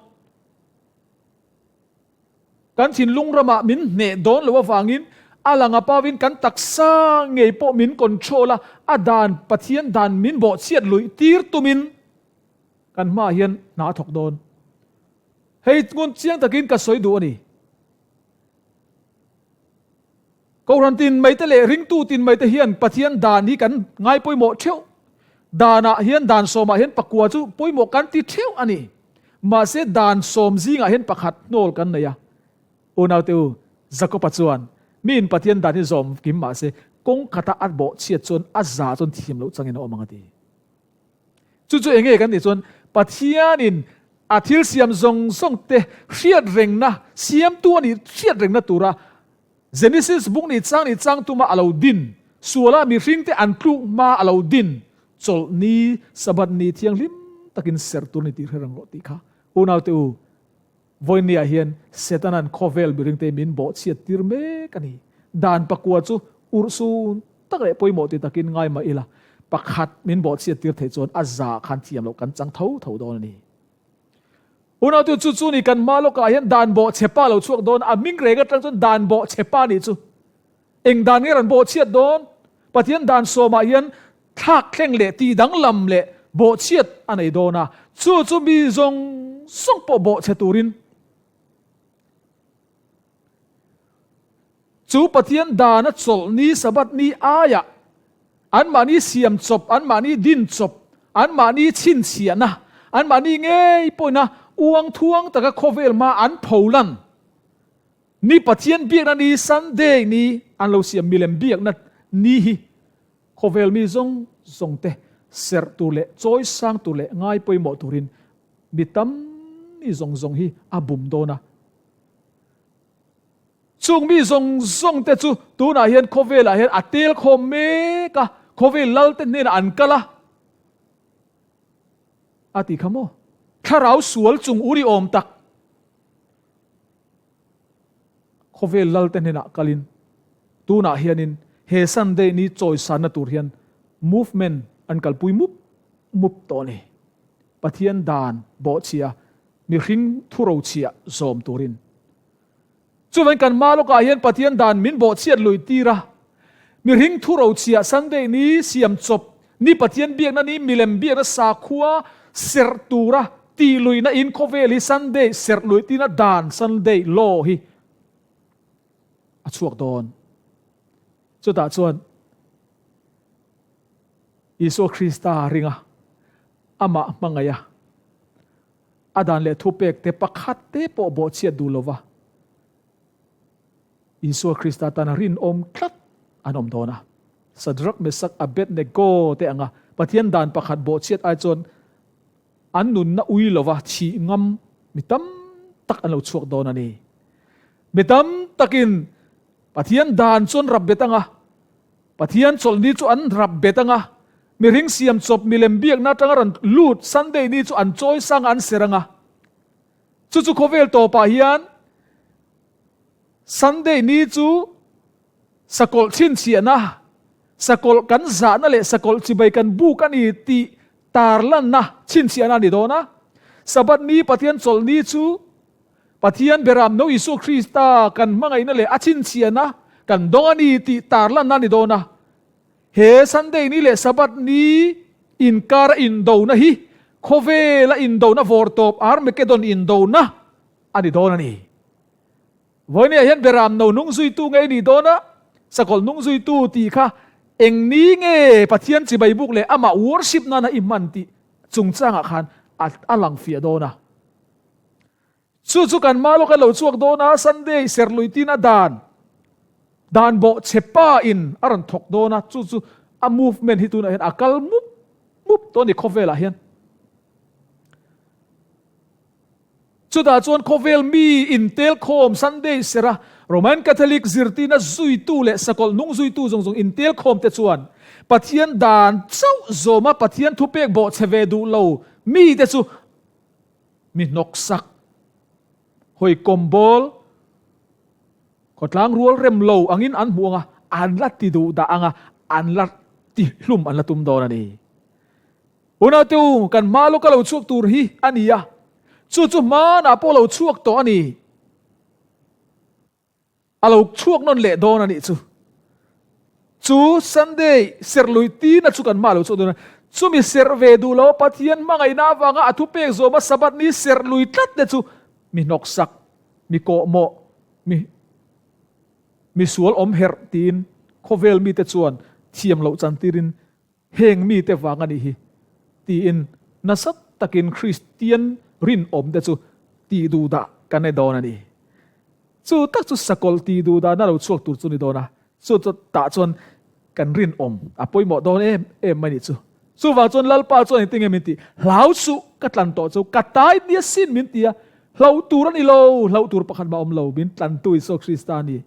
Kan thinlung ramah min hneh dawn loh avangin a lang a pawin kan taksa ngei pawh min control a, a dan, Pathian dan min bawhchhiat luih tir tumin kan hmaah hian hna a thawk dawn. Hei ngun chiang takin ka sawi duh a ni. Kohhran tin mai te leh ringtu tin mai te hian Pathian dan hi kan ngai pawimawh theuh. Danah hian dan sawmah hian pakua chu pawimawh kan ti theuh a ni. Mahse dan sawm zingah hian pakhat hnawl kan nei a. Unaute u, Jakoba chuan miin Pathian dan hi zawm kim mahse kawng khata a bawhchhiat chuan a za chuan thiam loh changin a awm ang a ti. Chu chu enge kan tih chuan Pathianin a thil siam zawng zawng te hriat rengna, siamtu a nih hriat rengna tura Genesis buk nih chang nih chang tuma a lo din, suala mihringte an tluk hma a lo din, chawlhni, Sabbath ni thianghlim takin serh tur ni tih hre reng rawh tih kha unaute u Vawinia hian Setanan khawvel mihringte min bawhchhiat tir mek a ni. Dan pakua chu urhsun tak leh pawimawh ti takin ngai mah ila, pakhat min bawhchhiat tir theih chuan a za khan thiam loh kan chang tho tho dawn a ni. Unautu chu chu ni kan hma lawkah hian dan bawhchhepa lo chhuak dawn a, hming reng atang chuan dan bawhchhepa nih chu Eng dan nge rawn bawhchhiat dawn? Pathian dan sawmah hian thlak thleng leh tih danglam leh bawhchhiat a nei dawn a, chu chu mi zawng zawng pawh bawhchhe turin chu Pathian dana chawlh ni Sabbath ni aiah anmahni siam chawp, anmahni din chawp, anmahni chhinchhiahna, anmahni ngei pawhina uang thuang taka khawvel hma an pholan Ni Pathian biakna ni Sunday ni an lo siam milem biakna ni hi khawvel mi zawng zawng te serh tur leh chawi sang tur leh ngai pawimawh turin mi tam mi zawng zawng hi a bum dawn a. Chung mi zawng zawng te chu tunah hian khawvelah hian a tel khawm mek a, khawvel lal te hnenah an kal a. A ti kha maw? Thlarau sual chung uri awm tak. Khawvel lalte hnenah kalin tunah hianin he Sunday ni chawisanna tur hian movement an kalpui mup mup tawh a ni. Pathian dan bawhchhia mihring thurochhia zawm turin. Chuvangin kan hma lawkah hian Pathian dan min bawhchhiat luih tir a, mihring thurochhia Sunday ni siam chawp ni Pathian biakna ni milem biakna sakhua serh tura tih luihna in khawvel hi Sunday serh luih tina dan Sunday law hi a chhuak dawn. Chutah chuan Isua Krista ringa amah hmangaih a, a dan leh thupek te pakhat te pawh bawhchhiat duh lova Isua Krista tana rinawm tlat an awm dawn a. Sadrak, Mesak, Abednego te anga Pathian dan pakhat bawhchhiat ai chuan an nunna ui lova thih ngam mi tam tak an lo chhuak dawn a ni. Mi tam takin Pathian dan chu an rap bet anga, Pathian chawlhni chu an rap bet anga, mihring siam chawp milem biakna atanga rawn lut Sunday ni chu an chawi sang a an ser anga. Chu chu khawvel tawpah hian Sunday ni chu sakawlh chhinchhiahna, sakawlh kan zahna leh sakawlh chibai kan buk a ni tih tarlanna chhinchhiahna a ni dawn a. Sabbath ni Pathian chawlh ni chu Pathian Beram No Isua Krista kan hmangaihna leh a chhinchhiahna kan dawng a ni tih tarlanna a ni dawn a. He Sunday ni leh Sabbath ni inkara indona hi khawvela indona vawrtawp Armageddon indona a ni dawn a ni. Vawinia hian Beram no nung zuitu nge i nih dawn a, sakawlh nung zuitu tih kha eng ni nge Pathian chibai buk leh amah worship nana i hman tih chungchangah khan a lang fiah dawn a. Chu chu kan hma lawk a lo chhuak dawn a, Sunday serhlui tin a dan dan bawh chhe pa in a rawn thawk dawn a, chu chu a movement hi tunah hian a kal mup mup tawh a ni khawvelah hian. Chutah chuan khawvel mi intelkhawm Sunday sera Roman Catholic zirtirna zuitu leh sakawlh nung zuitu zawng zawng intelkhawm te chuan Pathian dan chauh zawma Pathian thupek bawhchhe ve duh lo mite chu mi hnawksak, hawikawm bawl, khawtlang rual rem lo angin an hmu ang a, an la ti duh dah ang a, an la ti hlum an la tum dawn a ni. Unaute u, kan hma lawka lo chhuak tur hi a ni a, chu chu hmanah pawh lo chhuak tawh a ni. A lo chhuak nawn leh dawn a nih chu. Chu Sunday serh lui tina chu kan hma lo chhuak dawn a. Chumi serh ve duh lo Pathian hmangaihna avanga a thupek zawma Sabbath ni serh lui tlat te chu mi hnawksak, mi kawhmawh, mi mi sual awm herh tiin khawvel mite chuan thiam loh chantirin Heng mite vang a nih hi, tiin nasa takin Kristian rinawmte chu tihduhdah kan ni dawn a ni. Chu tak chu sakawlh tihduhdahna lo chhuak tur chu ni dawn a, chu tah chuan kan rinawm a pawimawh dawn em em mai nih chu. Chuvang chuan Lalpa chuan engtin nge min tih? Hlau suh, ka tlan tawh chu ka tai nia sin min ti a, hlauh tur a ni lo, hlauh tur pakhat mah a awm lo, min tlantu Isua Krista a ni,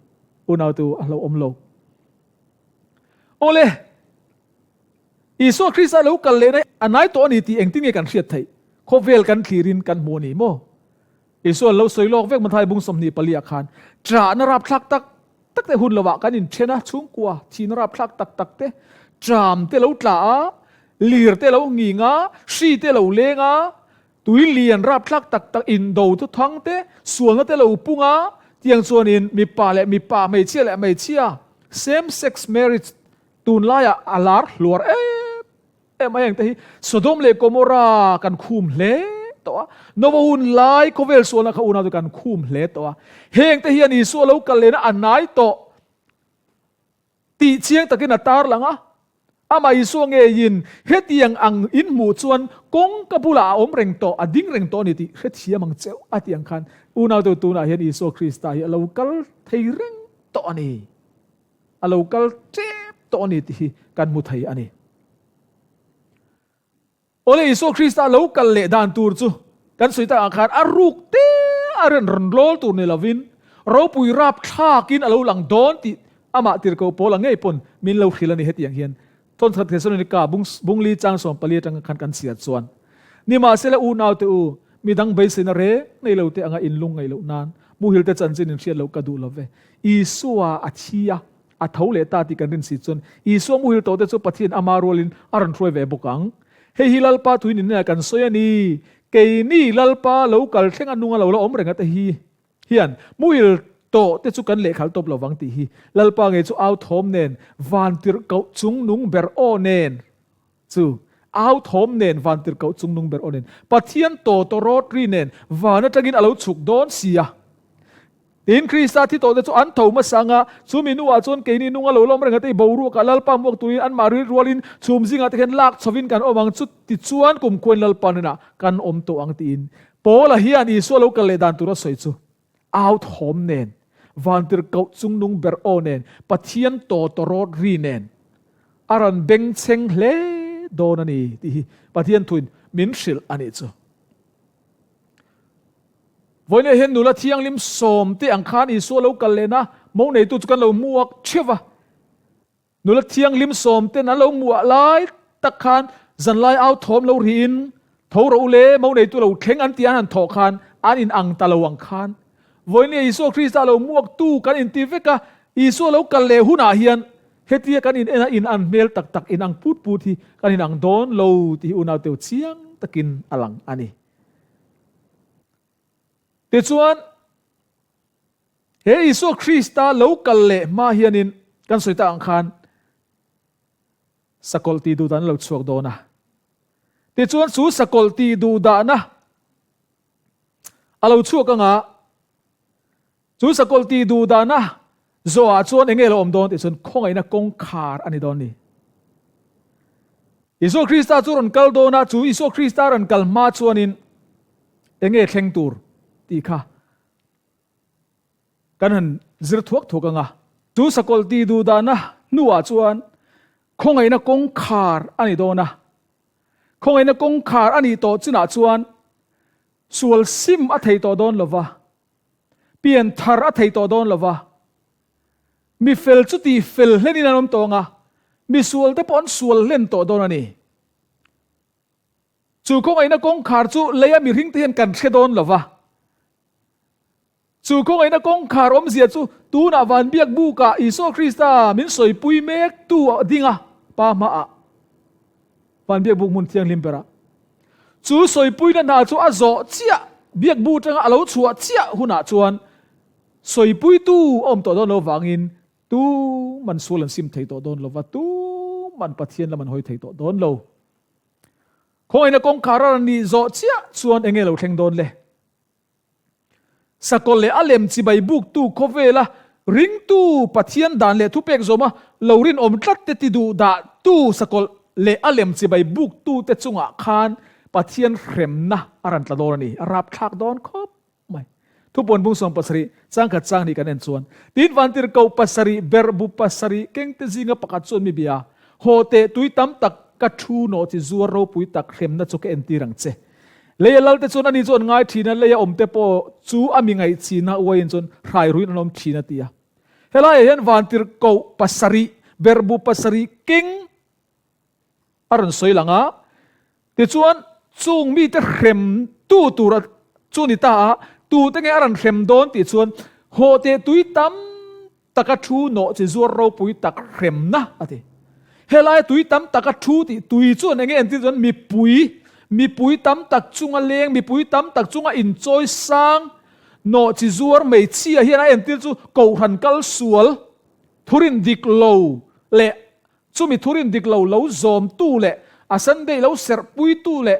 unautu a hlauhawm lo. Awle, Isua Krista lo kal lehna a nai tawh a ni tih engtin nge kan hriat theih? Khawvel kan thlirin kan hmu a ni maw? Isua lo sawi lawk vek Mathai bung 24 ah khan ṭahna rapthlak tak tak te hun lovah kan inṭhen a, chhungkua thihna rapthlak tak tak te, ṭam te lo tla a, lir te lo nghing a, hri te lo leng a, Tui lian rapthlak tak tak indo thu thang te, sualna te lo pung a, tiang chuanin mipa leh mipa, hmeichhia leh hmeichhia, same sex marriage tunlaiah a lar hluar em em a, hengte hi Sodom leh Gomorrah kan khum hle tawh a, Nova hun lai khawvel sualna kha unau chu kan khum hle tawh a, hengte hian Isua lo kal lehna a hnai tawh. Tih chiang takin a tarlang a, amah Isua ngeiin hetiang ang in hmuh chuan kawngka bulah a awm reng tawh, a ding reng tawh a ni tih hrethiam ang cheu a tih ang khan unaute tunah hian Isua Krista hi a lo kal thei reng tawh a ni, a lo kal tep tawh a ni tih hi kan hmu thei a ni. Awle Isua Krista lo kal leh dan tur chu kan sawi tak ang khan a ruk te a rawn rawn lawl tur ni lovin ropui rap thlakin a lo lang dawn tih amah tirhkoh Paula ngei pawn min lo hrilh a ni hetiang hian Thawnthat Thesalonika bung bungli chang 14 atanga khan kan chhiar chuan Nimahsela unaute u midang beiseina reng nei lo te anga inlung ngaih loh nan muhilte chanchin in hriat loh ka duh lo ve Isua a thi a A tho leh ta tih kan rin si chuan Isua muhil tawhte chu Pathian ama rualin a rawn hruai ve bawk ang. Hei hi Lalpa thuin inneia kan sawi a ni. Keini Lalpa lo kal thleng a nunga lo la awm reng ate hi hian muhil tawhte chu kan lehkhal tawp lo vang tih hi Lalpa ngei chu au thawm nen van tirhkoh chungnung ber aw nen Chu au thawm nen van tirhkoh chungnung ber awnin Pathian tawtawrawt ri nen van atangin a lo chhuk dawn si a. Tin, Krista thi tawhte chu an tho hmasa anga, chu mi nuah chuan keini nunga lo lawm reng ate i boruakah Lalpa hmuak turin anmah ri rualin chhum zingah te hian lak chhovin kan awm ang chu tichuan kumkhuain Lalpa hnenah kan awm tawh ang tiin Paula hian Isua lo kal leh dan tur a sawi chu. Au thawm nen, vantirhkoh chungnung ber aw nen, Pathian tawtawrawt ri nen a rawn bengchheng hle dawn a ni tih hi Pathian thuin min hrilh a nih chu. Vawiinah hian nula thianghlim sawmte ang khan Isua lo kal lehna mo neitu chu kan lo hmuak theuh va. Nula thianghlim sawm ten an lo hmuh lai tak khan zanlai au thawm lo rihin tho rawh u le, mo neitu lo thleng an tih an han thawh khan an in ang ta lo ang khan. Vawinia Isua Krista lo hmuaktu kan inti vek a, Isua lo kal leh hunah hian hetia kan in en a in an hmel tak tak in ang put put hi kan in ang dawn lo tih hi unau teu chiang takin a lang a ni. Tichuan, He Isua Krista lo kal leh hma hianin kan sawi tak ang khan sakawlh tih duhdahna lo chhuak dawn a. Tichuan chu sakawlh tih duhdahna a lo chhuak anga chu sakawlh tih duhdahna zawhah chuan enge lo awm dawn tih chuan khawngaihna kawngkhar a ni dawn ni. Isua Krista chu rawn kal dawn a, chu Isua Krista rawn kal hma chuanin enge thleng tur tih kha Kan han zir thuak thuak ang a. Chu sakawlh tih duhdahna hnuah chuan khawngaihna kawngkhar a ni dawn a. Khawngaihna kawngkhar a nih tawh chinah chuan sual sim a thei tawh dawn lo va, pian thar a thei tawh dawn lo va, mi fel chu tih fel hlenin an awm tawh ang a, mi sualte pawh an sual hlen tawh dawn a ni. Chu khawngaihna kawngkhar chu leia mihringte hian kan hre dawn lo va. Chu khawngaihna kawngkhar awmzia chu tunah van biak bukah Isua Krista min sawipui mektu a ding a, Pa hmaah, van biak buk hmun thianghlim berah. Chu sawipuina hna chu a zawh chiah, biak bu atanga a lo chhuah chiah hunah chuan. Sawipuitu a awm tawh dawn lo vangin tuman sual an sim thei tawh dawn lo va, tuman Pathian lam an hawi thei tawh dawn lo. Khawngaihna kawngkhar a rawn nih zawh chiah chuan enge lo thleng dawn le? Sakawlh leh a lem chibai buktu khawvela ringtu Pathian dan leh thupek zawma lo rinawm tlat te ti duh dahtu sakawlh leh a lem chibai buktute chungah khan Pathian hremna a rawn tla dawn a ni. A rapthlak dawn khawp mai. Thupuan bung 70 changkhat chang nih kan en chuan, Tin vantirhkoh pasarih berhbu pasarih kengte zinga pakhat chuan mi bia, Haw teh tui tam tak ka thu nawh chi zuar ropui tak hremna chu ka entir ang che. Leia lalte chuan ani chu an ngai thin a, leia awmte pawh chu a mi ngaihchina uaiin chuan hrai ruiin an awm thin a ti a. Helaiah hian vantirhkoh pasarih, berhbu pasarih keng a rawn sawi lang a, tichuan chung mite hremtu tur chu ni ta a, tute nge a rawn hrem dawn tih chuan haw teh tui tam taka thu nawh chi zuar ropui tak hremna a ti. Helai tui tam taka thu tih tui chuan enge entir chuan mipui, mipui tam tak chunga leng, mipui tam tak chunga inchawi sang nawh chi zuar hmeichhia hian a entir chu kohhran kal sual, thurin dik lo leh chumi thurin dik lo lo zawmtu leh a Sunday lo serhpuitu leh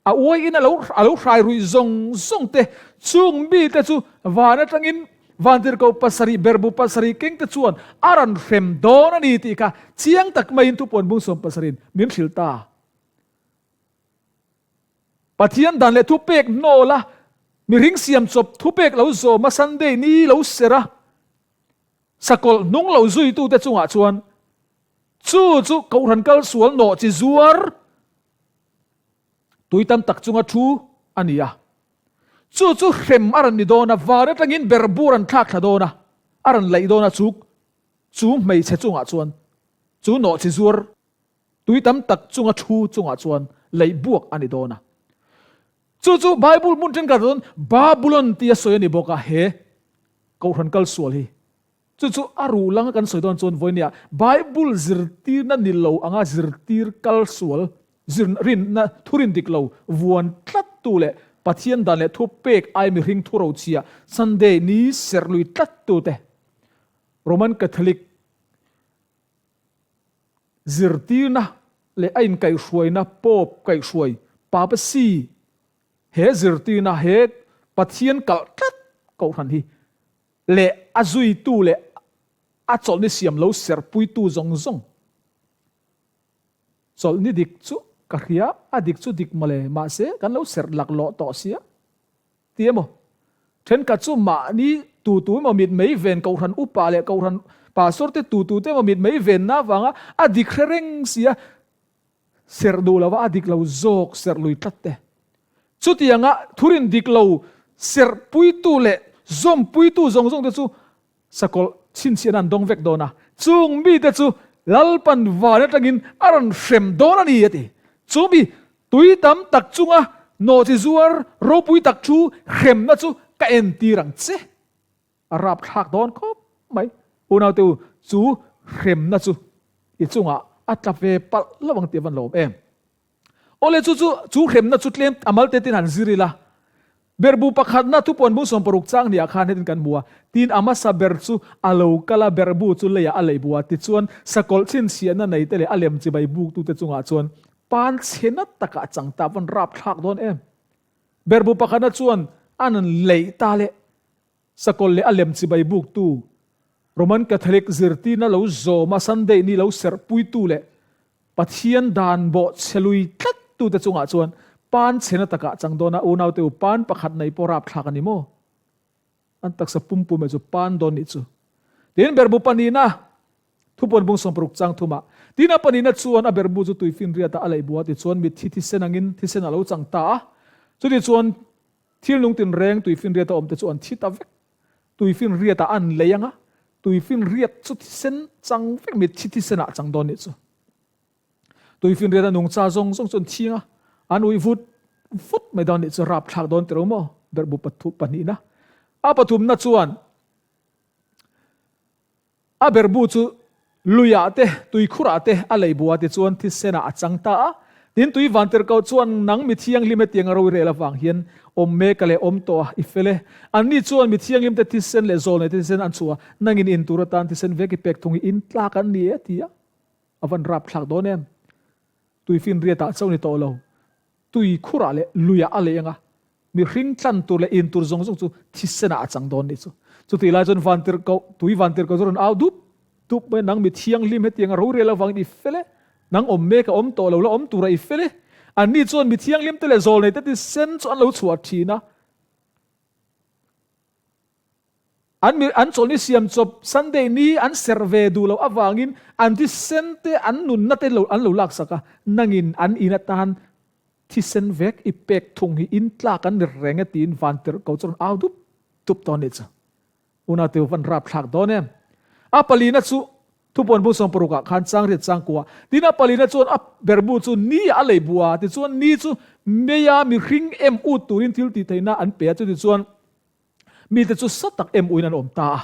A uaiin a lo a lo hrai ruih zawng zawng te, chung mite chu van atangin vantirhkoh pasarih berbu pasarih kengte chuan a rawn hrem dawn a ni tih kha chiang tak maiin thupuan bung sawmpasarihin min hrilh ta. Pathian dan leh thupek hnawla mihring siam chawp thupek lo zawm a Sunday ni lo serh a, sakawlh hnung lo zuitute chungah chuan chu chu Kohhran kal sual nawh chi zuar Tui tam tak chunga thu a ni a. Chu chu hrem a rawn ni dawn a, van atangin berbur an thlak thla dawn a, a rawn laih dawn a, chu chu hmeichhe chungah chuan, chu nawhchi zuar tui tam tak chunga thu chungah chuan laih buak a ni dawn a. Chu chu Bible hmun thenkhatah chuan Babulon tia sawi a ni bawk a, he Kohhran kal sual hi. Chu chu a ruh langa kan sawi dawn chuan vawinia Bible zirtirna ni lo anga zirtir kal sual, zir rinna thurin dik lo vuan tlattu leh Pathian dan leh thu pek ai mihring thu rochhia Sunday ni serh lui tlattu te Roman Catholic zirtirna leh a inkaihhruaina Pope kaihhruai Papacy he zirtirna he Pathian kalh tlat kohhran hi leh a zuitu leh a chawlhni siam lo serhpuitu zawng zawng. Chawlhni dik chu ka hria, a dik chu dik mawle, mahse kan lo serh laklawh tawh sia ti emaw? Thenkhat chu mahni tutu emaw mit mei ven Kohhran upa leh Kohhran Pastor te tutu te emaw mit mei venna avanga a dik hre reng sia, Serh duh lova a dik lo zawk serh lui tlat te. Chutianga thurin dik lo serh puitu leh zawm puitu zawng zawng te chu sakawlh chhinchhiahna an dawng vek dawn a, chung mite chu Lalpan van atangin a rawn hrem dawn a ni a ti. Chu mi tui tam tak chunga nawhchi zuar ropui tak thu hremna chu ka entir ang che. A rapthlak dawn khawp mai. Unaute u, chu hremna chu i chungah a tla ve palh lo ang tih a van lawm em. Awle chu chu chu hremna chu tlem a mal te tin han zir ila. Berhbu pakhatna thupuan bung 60 chang niah khan hetin kan hmu a, tin a hmasa ber chu a lo kal a, berhbu chu leiah a leih bu a, tichuan sakawlh chhinchhiahna nei te leh a lem chibai buktute chungah chuan pan chhe na takah a chang ta a van rapthlak dawn em. Berhbu pakhatna chuan a nun leih ta leh Sakawlh leh a lem chibai buktu, Roman Catholic zirtirna lo zawma Sunday ni lo serhpuitu leh Pathian dan bawh chhe lui tlattute chungah chuan pan chhena takah chang dawn a, unaute u pan pakhat nei pawh rapthlak a ni maw? An taksa pumpum eh chu pan dawn nih chu. Tin, berhbu pahnihna, thupuan bung 60 chang thumah, tin a pahnihna chuan a berhbu chu tuifinriatah a leih bu a, tichuan mitthi thisen angin thisen a lo chang ta a, chutichuan Thil nung tinreng tuifinriata awmte chu an thi ta vek. Tuifinriatah an lei ang a, tuifinriat chu thisen chang vek mitthi thisenah a chang dawn nih chu. Tuifinriata nungcha zawng zawng chu an thi ang a, an uih vut vut mai dawn nih chu rapthlak dawn tiro maw? Berhbu pathu pahnihna. A pathumna chuan A berhbu chu luiah te, tuikhurah te a lei bu a tichuan thisenah a chang ta a. Tin, tui vantirhkoh chuan, Nang mi thianghlim hetiang a ro i rel avang hian awm mek a leh awm tawh a, i fel e. Anni chuan mi thianghlimte thisen leh zawlneite thisen an chhuah a, nangin in tur atan thisen vek i pek thung hi in tlak an ni e, a ti a. A van rapthlak dawn em? Tui finriatah chauh ni tawh lo, tui khurah leh luiah a leng a, mihring tlan tur leh in tur zawng zawng chu thisenah a chang dawn nih chu. Chutih lai chuan vantirhkoh, tui vantirhkoh chu a rawn au dup dup mai a, Nang mi thianghlim hetiang a rorel avangin i fel e, nang awm mek a awm tawh lo la awm tura i fel e. Anni chuan mi thianghlimte leh zawlneite thisen chu an lo chhuah thin a. An mi an chawlhni siam chawp Sunday ni an serh ve duh loh avangin an thisen te an nunna te lo an lo laksak a, nangin an in atan thisen vek i pek thung hi in tlak an ni reng e tiin vantirhko chu rawn au dup dup dawn nih chu. Unateu van rapthlak dawn em. A palina chu Thupuan bung 60 ah khan chang riat chang kua. Tin a palina chuan a berbu chu ni ah a lei bua tichuan ni chu meia mihring em ut turin thil tih theihna an pe a chutichuan Mite chu sa tak em uin an awm ta a.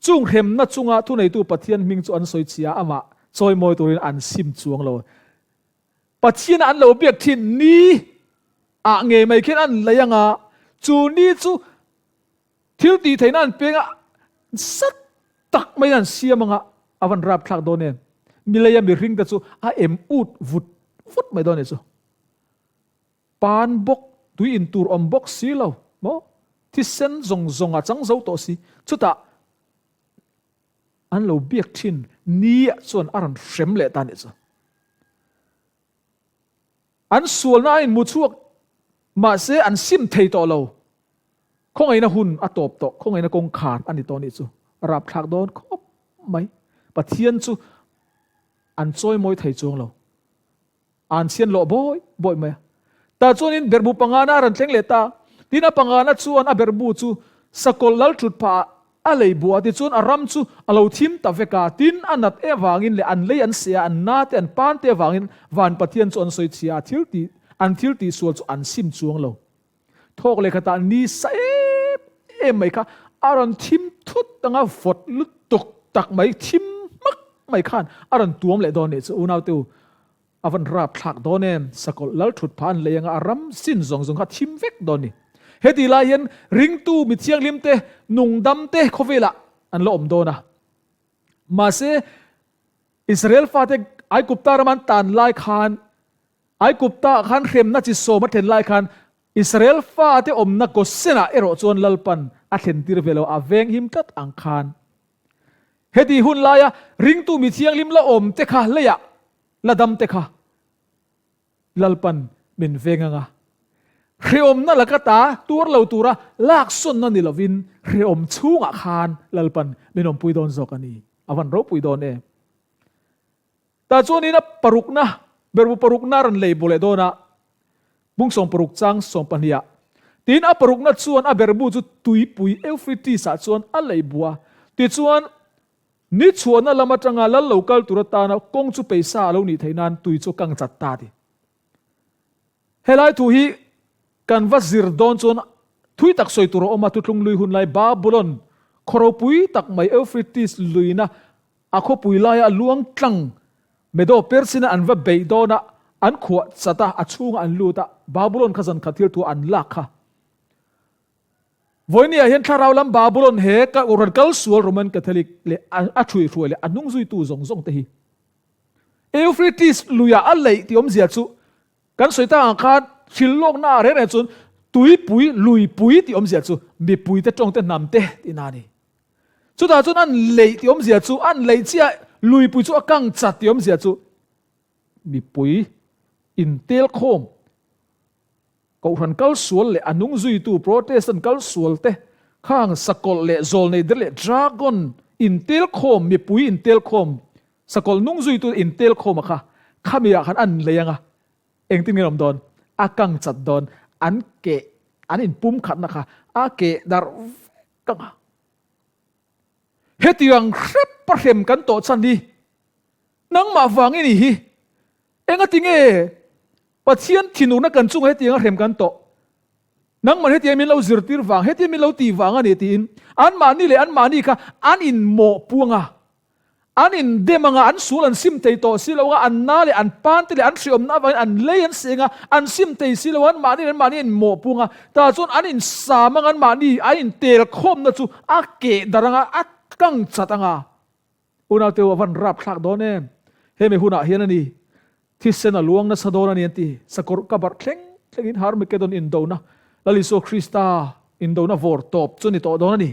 Chung hremna chunga thuneitu Pathian hming chu an sawi chhia a, amah chawimawi turin an sim chuang lo. Pathian an lo biak thin ni ah ngei mai khian an lei anga, chu ni chu thil tih theihna an peng a, sa tak maiin an siam anga, a van rapthlak dawn em? Mileia mihringte chu a em ut vut vut mai dawn a ni chu. Pan bawk, tui in tur awm bawk si lo maw? Thisen zawng zawng a chang zo tawh si. Chutah an lo biak thin ni ah chuan a rawn hrem leh ta nih chu. An sualna a inhmu chhuak mahse an sim thei tawh lo. Khawngaihna hun a tawp tawh, khawngaihna kawngkhar a ni tawh nih chu. A rapthlak dawn khawp mai. Pathian chu an chawimawi thei chuang lo. An chhian lawh bawi bawi mai a. Tah chuanin berhbu pangana a rawn thleng leh ta. Tin a pangana chuan a berhbu chu sakawlh lal thut phah ah a lei buah a tichuan a ram chu a lo thim ta vek a. Tin a nat e avangin leh an lei an seh a, an na te an pan te avangin van Pathian chu an sawi chhia a, thil tih an thil tih sual chu an sim chuang lo. Thawk leh khatah ni sa em em mai kha a rawn thim thut anga vawt lutuk tak mai thim hmak mai khan a rawn tuam leh dawn nih chu unaute u a van rap thlak dawn em sakawlh lal thut phah an lei anga a ram sin zawng zawng kha thim vek dawn ni. Heti lai hian ringtu mi thianghlim te nungdam te khawvelah an la awm dawn a. Mahse Israel fate Aigupta ram an tan lai khan Aigupta ah khan hremna chi sawm a thlen lai khan Israel fate awmna Gosen-ah erawh chuan Lalpan a thlentir ve lo, a venghim tlat ang khan. Heti hun laia ringtu mi thianghlim la awm te kha leiah la dam te kha Lalpan min veng anga hrehawmna laka ta tuar lo tura laksawnna ni lovin hrehawm chhungah khan Lalpan min awmpui dawn zawk a ni. A van ropui dawn em? Tah chuanin a parukna, berbu parukna a rawn lei bawh leh dawn a, bung 60 chang 12 ah. Tin, a parukna chuan a berbu chu tuipui Euphrates-ah chuan a lei buh a. Tichuan, ni chhuahna lam atanga lal lo kal tur atana kawng chu peisa a lo nih theih nan tui chu a kang chat ta a ti. Helai thu hi kan va zir dawn chuan thui tak sawi tur a awm a, Thuthlung lui hun lai Babulon khaw ropui tak mai Euphrates luina A khawpui laia a luang tlang Medo Persin-a an va beih dawn a, an khuah chat a, a chhungah an lut a, Babulon kha zan khat thil thu an lak kha. Vawinia hian thlarau lam Babulon he ka rawn kal sual Roman Catholic leh a ṭhuihruai leh a hnungzuitu zawng zawng te hi Euphrates luia a leih tih awmzia chu kan sawi tak ang khan hrilhlawkna ah reng reng chuan tuipui, luipui tih awmzia chu mipuite tawngte hnamte tihna a ni. Chutah chuan an leih tih awmzia chu, an leih chiah luipui chu a kang chat tih awmzia chu mipui intelkhawm, Kohhran kal sual leh a hnung zuitu Protestant kal sual te, khang sakawlh leh zawlnei der leh dragon intelkhawm, mipui intelkhawm, sakawlh hnung zuitu intelkhawm a kha, khami ah khan an lei anga engtin nge an awm dawn? A kang chat dawn, an keh, an inpumkhatna kha a keh darh vek Ka ngah. Hetiang hrep a hrem kan tawh chhan hi nangmah vang i ni hi. Engati nge Pathian thinurna kan chunga hetiang a hrem kan tawh? Nangmah hetiang min lo zirtir vang, hetiang min lo tih vang a ni tiin anmahni leh anmahni kha an inmawh puang a. An indem anga an sual an sim thei tawh si lo a, an na leh an pan te leh an hriawmna avangin an lei an seng a, an sim thei si lo a, anmahni leh anmahni an inmawhpung a, tah chuan an insam anga anmahni an intel khawmna chu a keh darh anga a tlang chat anga. Unaute u a van rap thlak dawn em? Hemi hunah hian a ni, thisen a luang nasa dawn a ni an ti. Sakawr ka barh thleng thlengin Harmagedon indona, Lal Isua Krista indona vawr tawp chu a ni tawh dawn a ni.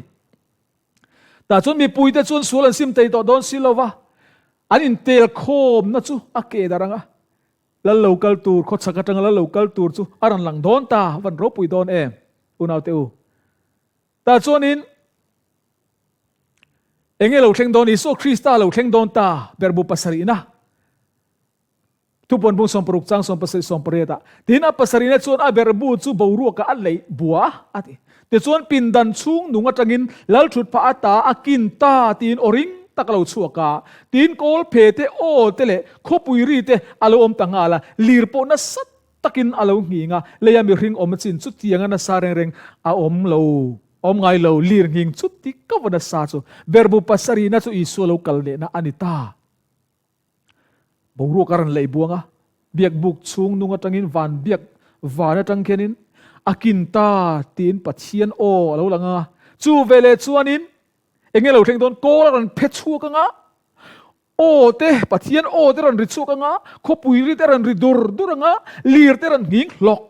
Tah chuan mipuite chuan sual an sim thei tawh dawn si lo va, an intel khawmna chu a ke darh ang a, lal lo kal tur, khawchhak atanga lal lo kal tur chu a rawn lang dawn ta, van ropui dawn em, unaute u. Tah chuanin enge lo thleng dawn? Isua Krista lo thleng dawn ta, berhbu pasarihna. Thupuan bung 60 chang 17 18 ah, Tin a pasarihna chuan a berhbu chu boruakah a leih bua a ti. Tichuan pindan chhung nung atangin lalthut phah ata a kin ta tiin aw ring tak a lo chhuak a. Tin kawl phe te, aw te leh khawpui ri te a lo awm ta nghal a, lir pawh nasa takin a lo nghing a, leia mihring awm chin chutianga nasa reng reng a awm lo, awm ngai lo, lir nghing chuti kava nasa chu berhbu pasarihna chu Isua lo kal lehna a ni ta. Boruak a rawn leih buang a, biak buk chhung nung atangin van biak van atang khianin a kin ta tiin Pathian aw a lo lang a. Chu veleh chuanin eng nge lo thleng dawn? Kawl a rawn phe chhuak ang a, aw te, Pathian aw te rawn ri chhuak ang a, khawpui ri te rawn ri dur dur ang a, lir te rawn nghing hlawk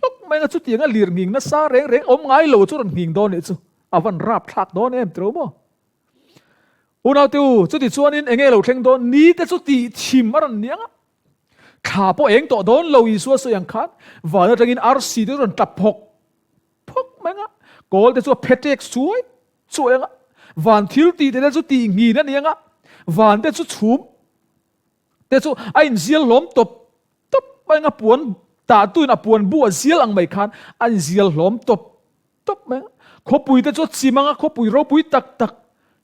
hlawk mai ang a, chutianga lir nghing nasa reng reng awm ngai lo chu rawn nghing dawn nih chu a van rapthlak dawn em tiro maw? Unaute u, chuti chuanin eng nge lo thleng dawn? Ni te chu tih chim a rawn ni ang a, thla pawh eng tawh dawn lo Isua sawi ang khan van atangin arsi te chu rawn tla phawk phawk mai ang a, kawl te chu a phe tek suai suai ang a, van thil tih te chu tih nghin a ni ang a, van te chu chhum te chu a inzial hlawm tawp tawp mai ang a, puan tahtuin a puan bu a zial ang mai khan a inzial hlawm tawp tawp mai a. Khawpui te chu a chim ang a, khawpui ropui tak tak,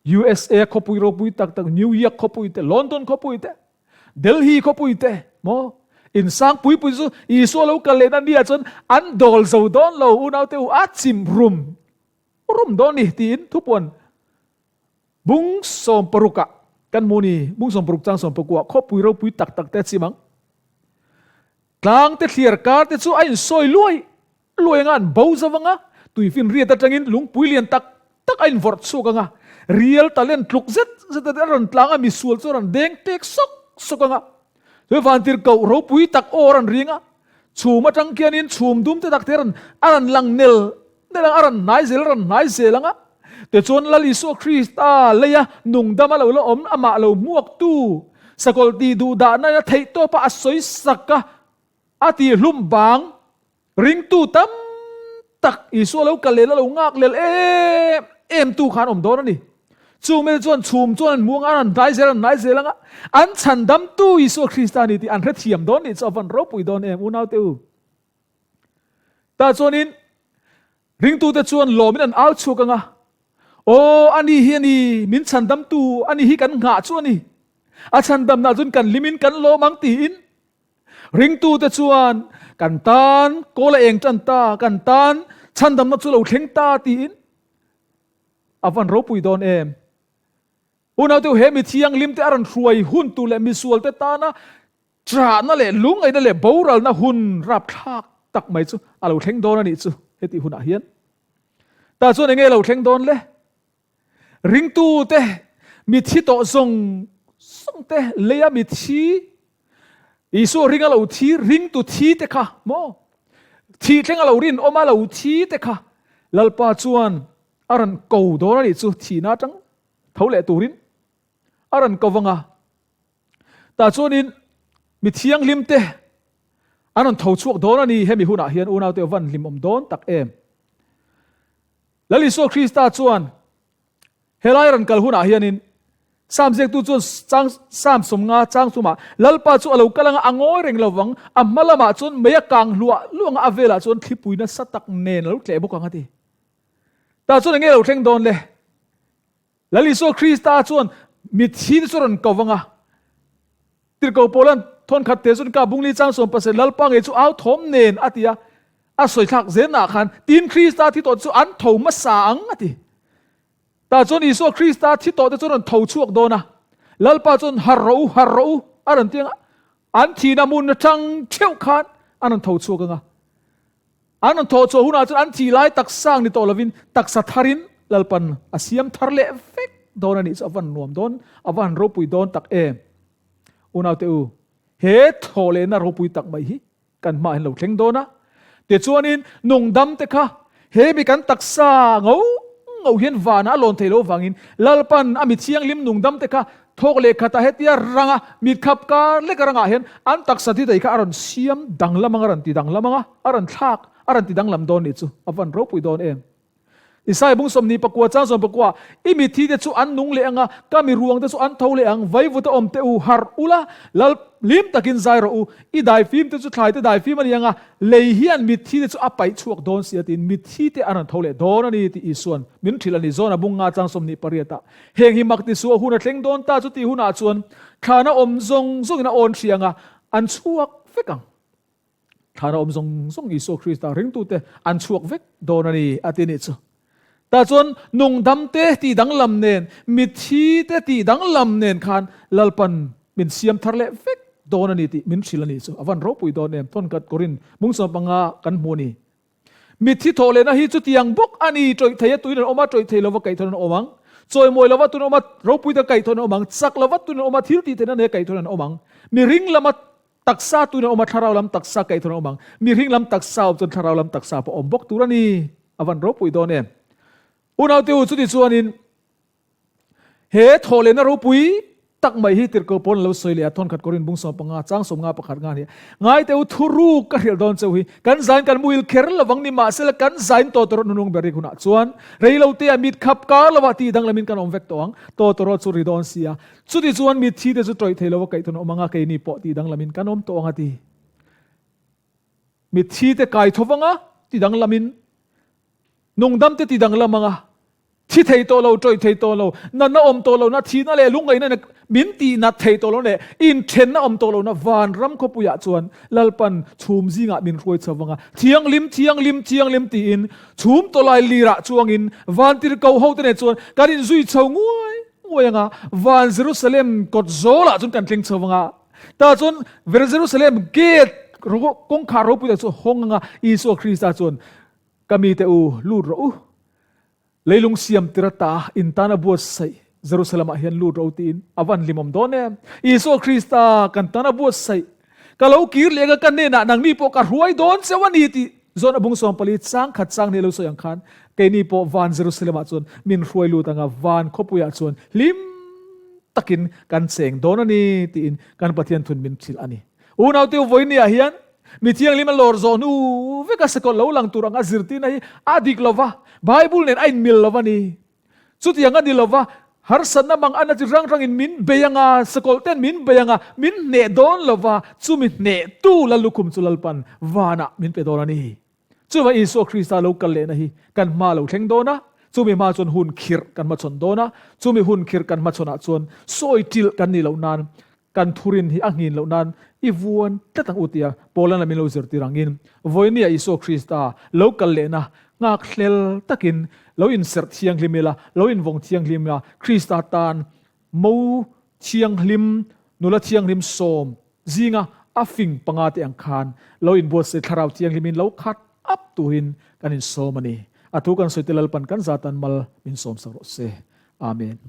USA khawpui ropui tak tak, New York khawpui te, London khawpui te, Delhi khawpui te, maw? Insang pui pui chu Isua lo kal lehna nia chuan an dawl zo dawn lo, unaute u, a chim rum rum dawn ni tiin thupuan bung 60 ah kan hmu ni, bung 60 chang 19 ah khawpui ropui tak tak te a chim ang. Tlang te thliar kar te chu a insawi luai Luai anga an bo zo anga, tuifinriat atangin lungpui lian tak tak a invawrh chhuak anga, rial talent tluk zet zet a rawn tlang a, misual chu a rawn deng tek sawk sawk anga, chuan vantir koh ropui tak aw a rawn ring a, chhum atang khianin chhum dum te tak te a rawn a rawn lang nel nel anga, a rawn hnai zel a rawn hnai zel anga, tichuan Lal Isua Krista leia nungdama lo la awm amah lo hmuaktu sakawlh tih duhdahna in a theihtawpa a sawi sak a, a tihhlum bang. Ringtu tam tak Isua lo kal lel a lo ngak lel em em tu khan awm dawn a ni. Chung mite chuan chhum chuan an hmu anga, an hnai zel an hnai zel anga, an chhandamtu Isua Krista a ni tih an hrethiam dawn nih chu a van ropui dawn em unaute u. Tah chuanin ringtute chuan lawmin an au chhuak anga, Aw ani hi a ni, min chhandamtu ani hi kan nghah chu a ni. A chhandamna chuan kan hlimin kan lawm ang tiin Ringtute chuan kan tan kawl a eng tan ta, kan tan chhandamna chu lo thleng ta tiin a van ropui dawn em. Unaute he mi thianghlim te a rawn hruai hun tur leh misual te tana chahna leh lungaihna leh boralna hun rapthlak tak mai chu a lo thleng dawn a nih chu hetih hunah hian. Tah chuan enge lo thleng dawn le? Ringtute mithi tawh zawng zawng te leia mithi Isua ring a lo thi, ringtu thi te kha maw? Thih thleng a lo rinawm a lo thi te kha Lalpa chuan a rawn ko dawn a nih chu thihna atang tho leh turin a rawn ko vang a. Tah chuanin mi thianghlim te an rawn tho chhuak dawn a ni hemi hunah hian unaute van hlimawm dawn tak em. Lal Isua Krista chuan Helai rawn kal hunah hianin Sam ziaktu chuan chang Sam 50 chang chumah Lalpa chu a lo kal anga a ngawi reng lo vang, a hma lamah chuan mei a kang hluah hluah anga a velah chuan thlipui nasa tak nen a lo tleh bawk ang a ti. Tah chuan enge lo thleng dawn le? Lal Isua Krista chuan mitthi te chu rawn ko vang a, Tirhkoh Paula'n thawn khat te chuan ka bungli chang 17 Lalpa ngei chu au thawm nen a ti a, a sawi thlak zelnaah khan tin Krista thi tawh te chu an tho hmasa ang a ti. Tah chuan Isua Krista thi tawh te chu rawn tho chhuak dawn a. Lalpa chuan harh rawh u, harh rawh u a rawn ti ang a, an thihna hmun atang theuh khan an rawn tho chhuak ang a. An rawn thawh chhuah hunah chuan an thih lai taksa ang ni tawh lovin taksa tharin Lalpan a siam thar leh vek dawn a nih chu a van nuam dawn, a va han ropui dawn tak em. Unaute u, he thawhlehna ropui tak mai hi kan hmaah hian lo thleng dawn a. Tichuanin nungdamte kha he mi kan taksa ngo ngo hian vanah a lawn thei lo vangin Lalpan a mi thianghlim nungdamte kha thawk leh khatah hetia ranga mitkhap kar lek rangah hian an taksa thi thei kha a rawn siam danglam ang a rawn ti danglam ang a, a rawn thlak a rawn ti danglam dawn nih chu a van ropui dawn em. Isai bung 24 chang 19, I mithi te chu an nung leh ang a, ka mi ruang te chu an tho leh ang, vaivuta awm teh u, harh ula, lal hlim takin zai rawh u, i daifim te chu thlai te daifim a ni ang a, lei hian mithi te chu a paih chhuak dawn si a tiin mithi te an rawn tho leh dawn a ni tih Isuan min hrilh a ni. Zona bung nga chang 28 ah, Heng hi mak ti suh a hun a thleng dawn ta chu tih hunah chuan thlana awm zawng zawngin a awn hri ang a, an chhuak vek ang. Thlan a awm zawng zawng Isua Krista ringtute an chhuak vek dawn a ni a ti nih chu. Tah chuan nungdamte tih danglam nen, mitthite tih danglam nen khan Lalpan min siam thar leh vek dawn a ni tih min hrilh a nih chu. A van ropui dawn em? Thawnkat Korin mung 15 kan hmu a ni. Mitthi thawh lehna hi chutiang bawk a ni, tawih thei a tuin an awm a, tawih thei lova kaihthawh an awm ang. Chawimawi lova tuin an awm a, ropui taka kaihthawh an awm ang. Chak lova tuin an awm a, thil tih theihna nei a kaihthawh an awm ang. Mihring lama Taksa tuin a awm a, thlarau lam taksa kaihthawh an awm ang. Mihring lam taksa awm chuan thlarau lam taksa pawh awm bawk tur a ni. A van ropui dawn em? Unaute u, chuti chuanin he thawhlehna ropui tak mai hi tirhkoh pawn a lo sawi leh a, thawnkhat Korin bung 15, chang 51 nga a ni. Ngaite u, thuruk ka hrilh dawn cheu hi, kan zain kan muhil kher lovang ni mahsela kan zain tawtawrawt hnunung ber rik hunah chuan reilotea mit khap kar lovah tih danglamin kan awm vek tawh ang. Tawtawrawt chu ri dawn si a, Chuti chuan mitthi te chu tawih thei lova kaih thun awm anga keini pawh tih danglamin kan awm tawh ang a ti. Mitthi te kai tho vanga ti danglamin, nungdam te ti danglam anga thi thei tawh lo, tawih thei tawh lo, natna awm tawh lohna, thihna leh lungngaihna min tih nat thei tawh lo leh inthenna awm tawh lohna vanram khawpuiah chuan Lalpan chhum zingah min hruai chho vanga thianghlim, thianghlim, thianghlim tiin chhum tawlai lirah chuangin vantirhkoh hote nen chuan kan inzui chho nguai Nguai anga van Jerusalem kawt zawlah chuan kan thleng chho anga, tah chuan Jerusalem gate kawngkhar ropui tak chu hawng anga Isua Krista chuan ka mite u lut rawh u, leilung siam tir ata in tan a buatsaih Jerusalem ah hian lut rawh u tiin a van hlimawm dawn em. Isua Krista kan tan a buatsaih Ka lo kir leh anga ka hnenah nangni pawh ka hruai dawn cheu a ni tih zawn a bung 14 chang khat chang nih lo sawi ang khan keini pawh van Jerusalem-ah chuan min hruai lut anga van khawpuiah chuan hlim takin kan cheng dawn a ni tiin kan Pathian thun min hrilh a ni. Unaute u vawinia hian mi thianghlim a lawr zawh hnu veka sakawlh lo lang tur anga zirtirna hi a dik lova, Bible nen a inmil lova ni. Chutiang a ni lova, harsatna mang ana chi hrang hrangin min bei anga, sakawlh ten min bei anga, min hneh dawn lova, chumi hnehtu Lal lukhum chu Lalpan vanah min pe dawn a ni. Chuvang Isua Krista lo kal lehna hi kan hma lo thleng dawn a, chumi hma chuan hun khirh kan hmachhawn dawn a, chumi hun khirh kan hmachhawnah chuan sawi ṭilh kan nih loh nan Kan thurin hi a nghin loh nan i vuan tlat ang u tia Paula'n a min lo zirtir angin, vawinia Isua Krista lo kal lehna nghakhlel takin lo inserh thianghlim ila, lo invawng thianghlim ila, Krista tan mo thianghlim, nula thianghlim sawm zinga a fing panga te ang khan lo inbuatsaih thlarau thianghlimin lo khat up turin kan insawm a ni. A thu kan sawi te Lalpan kan zatan mal min sawmsak rawh se. Amen.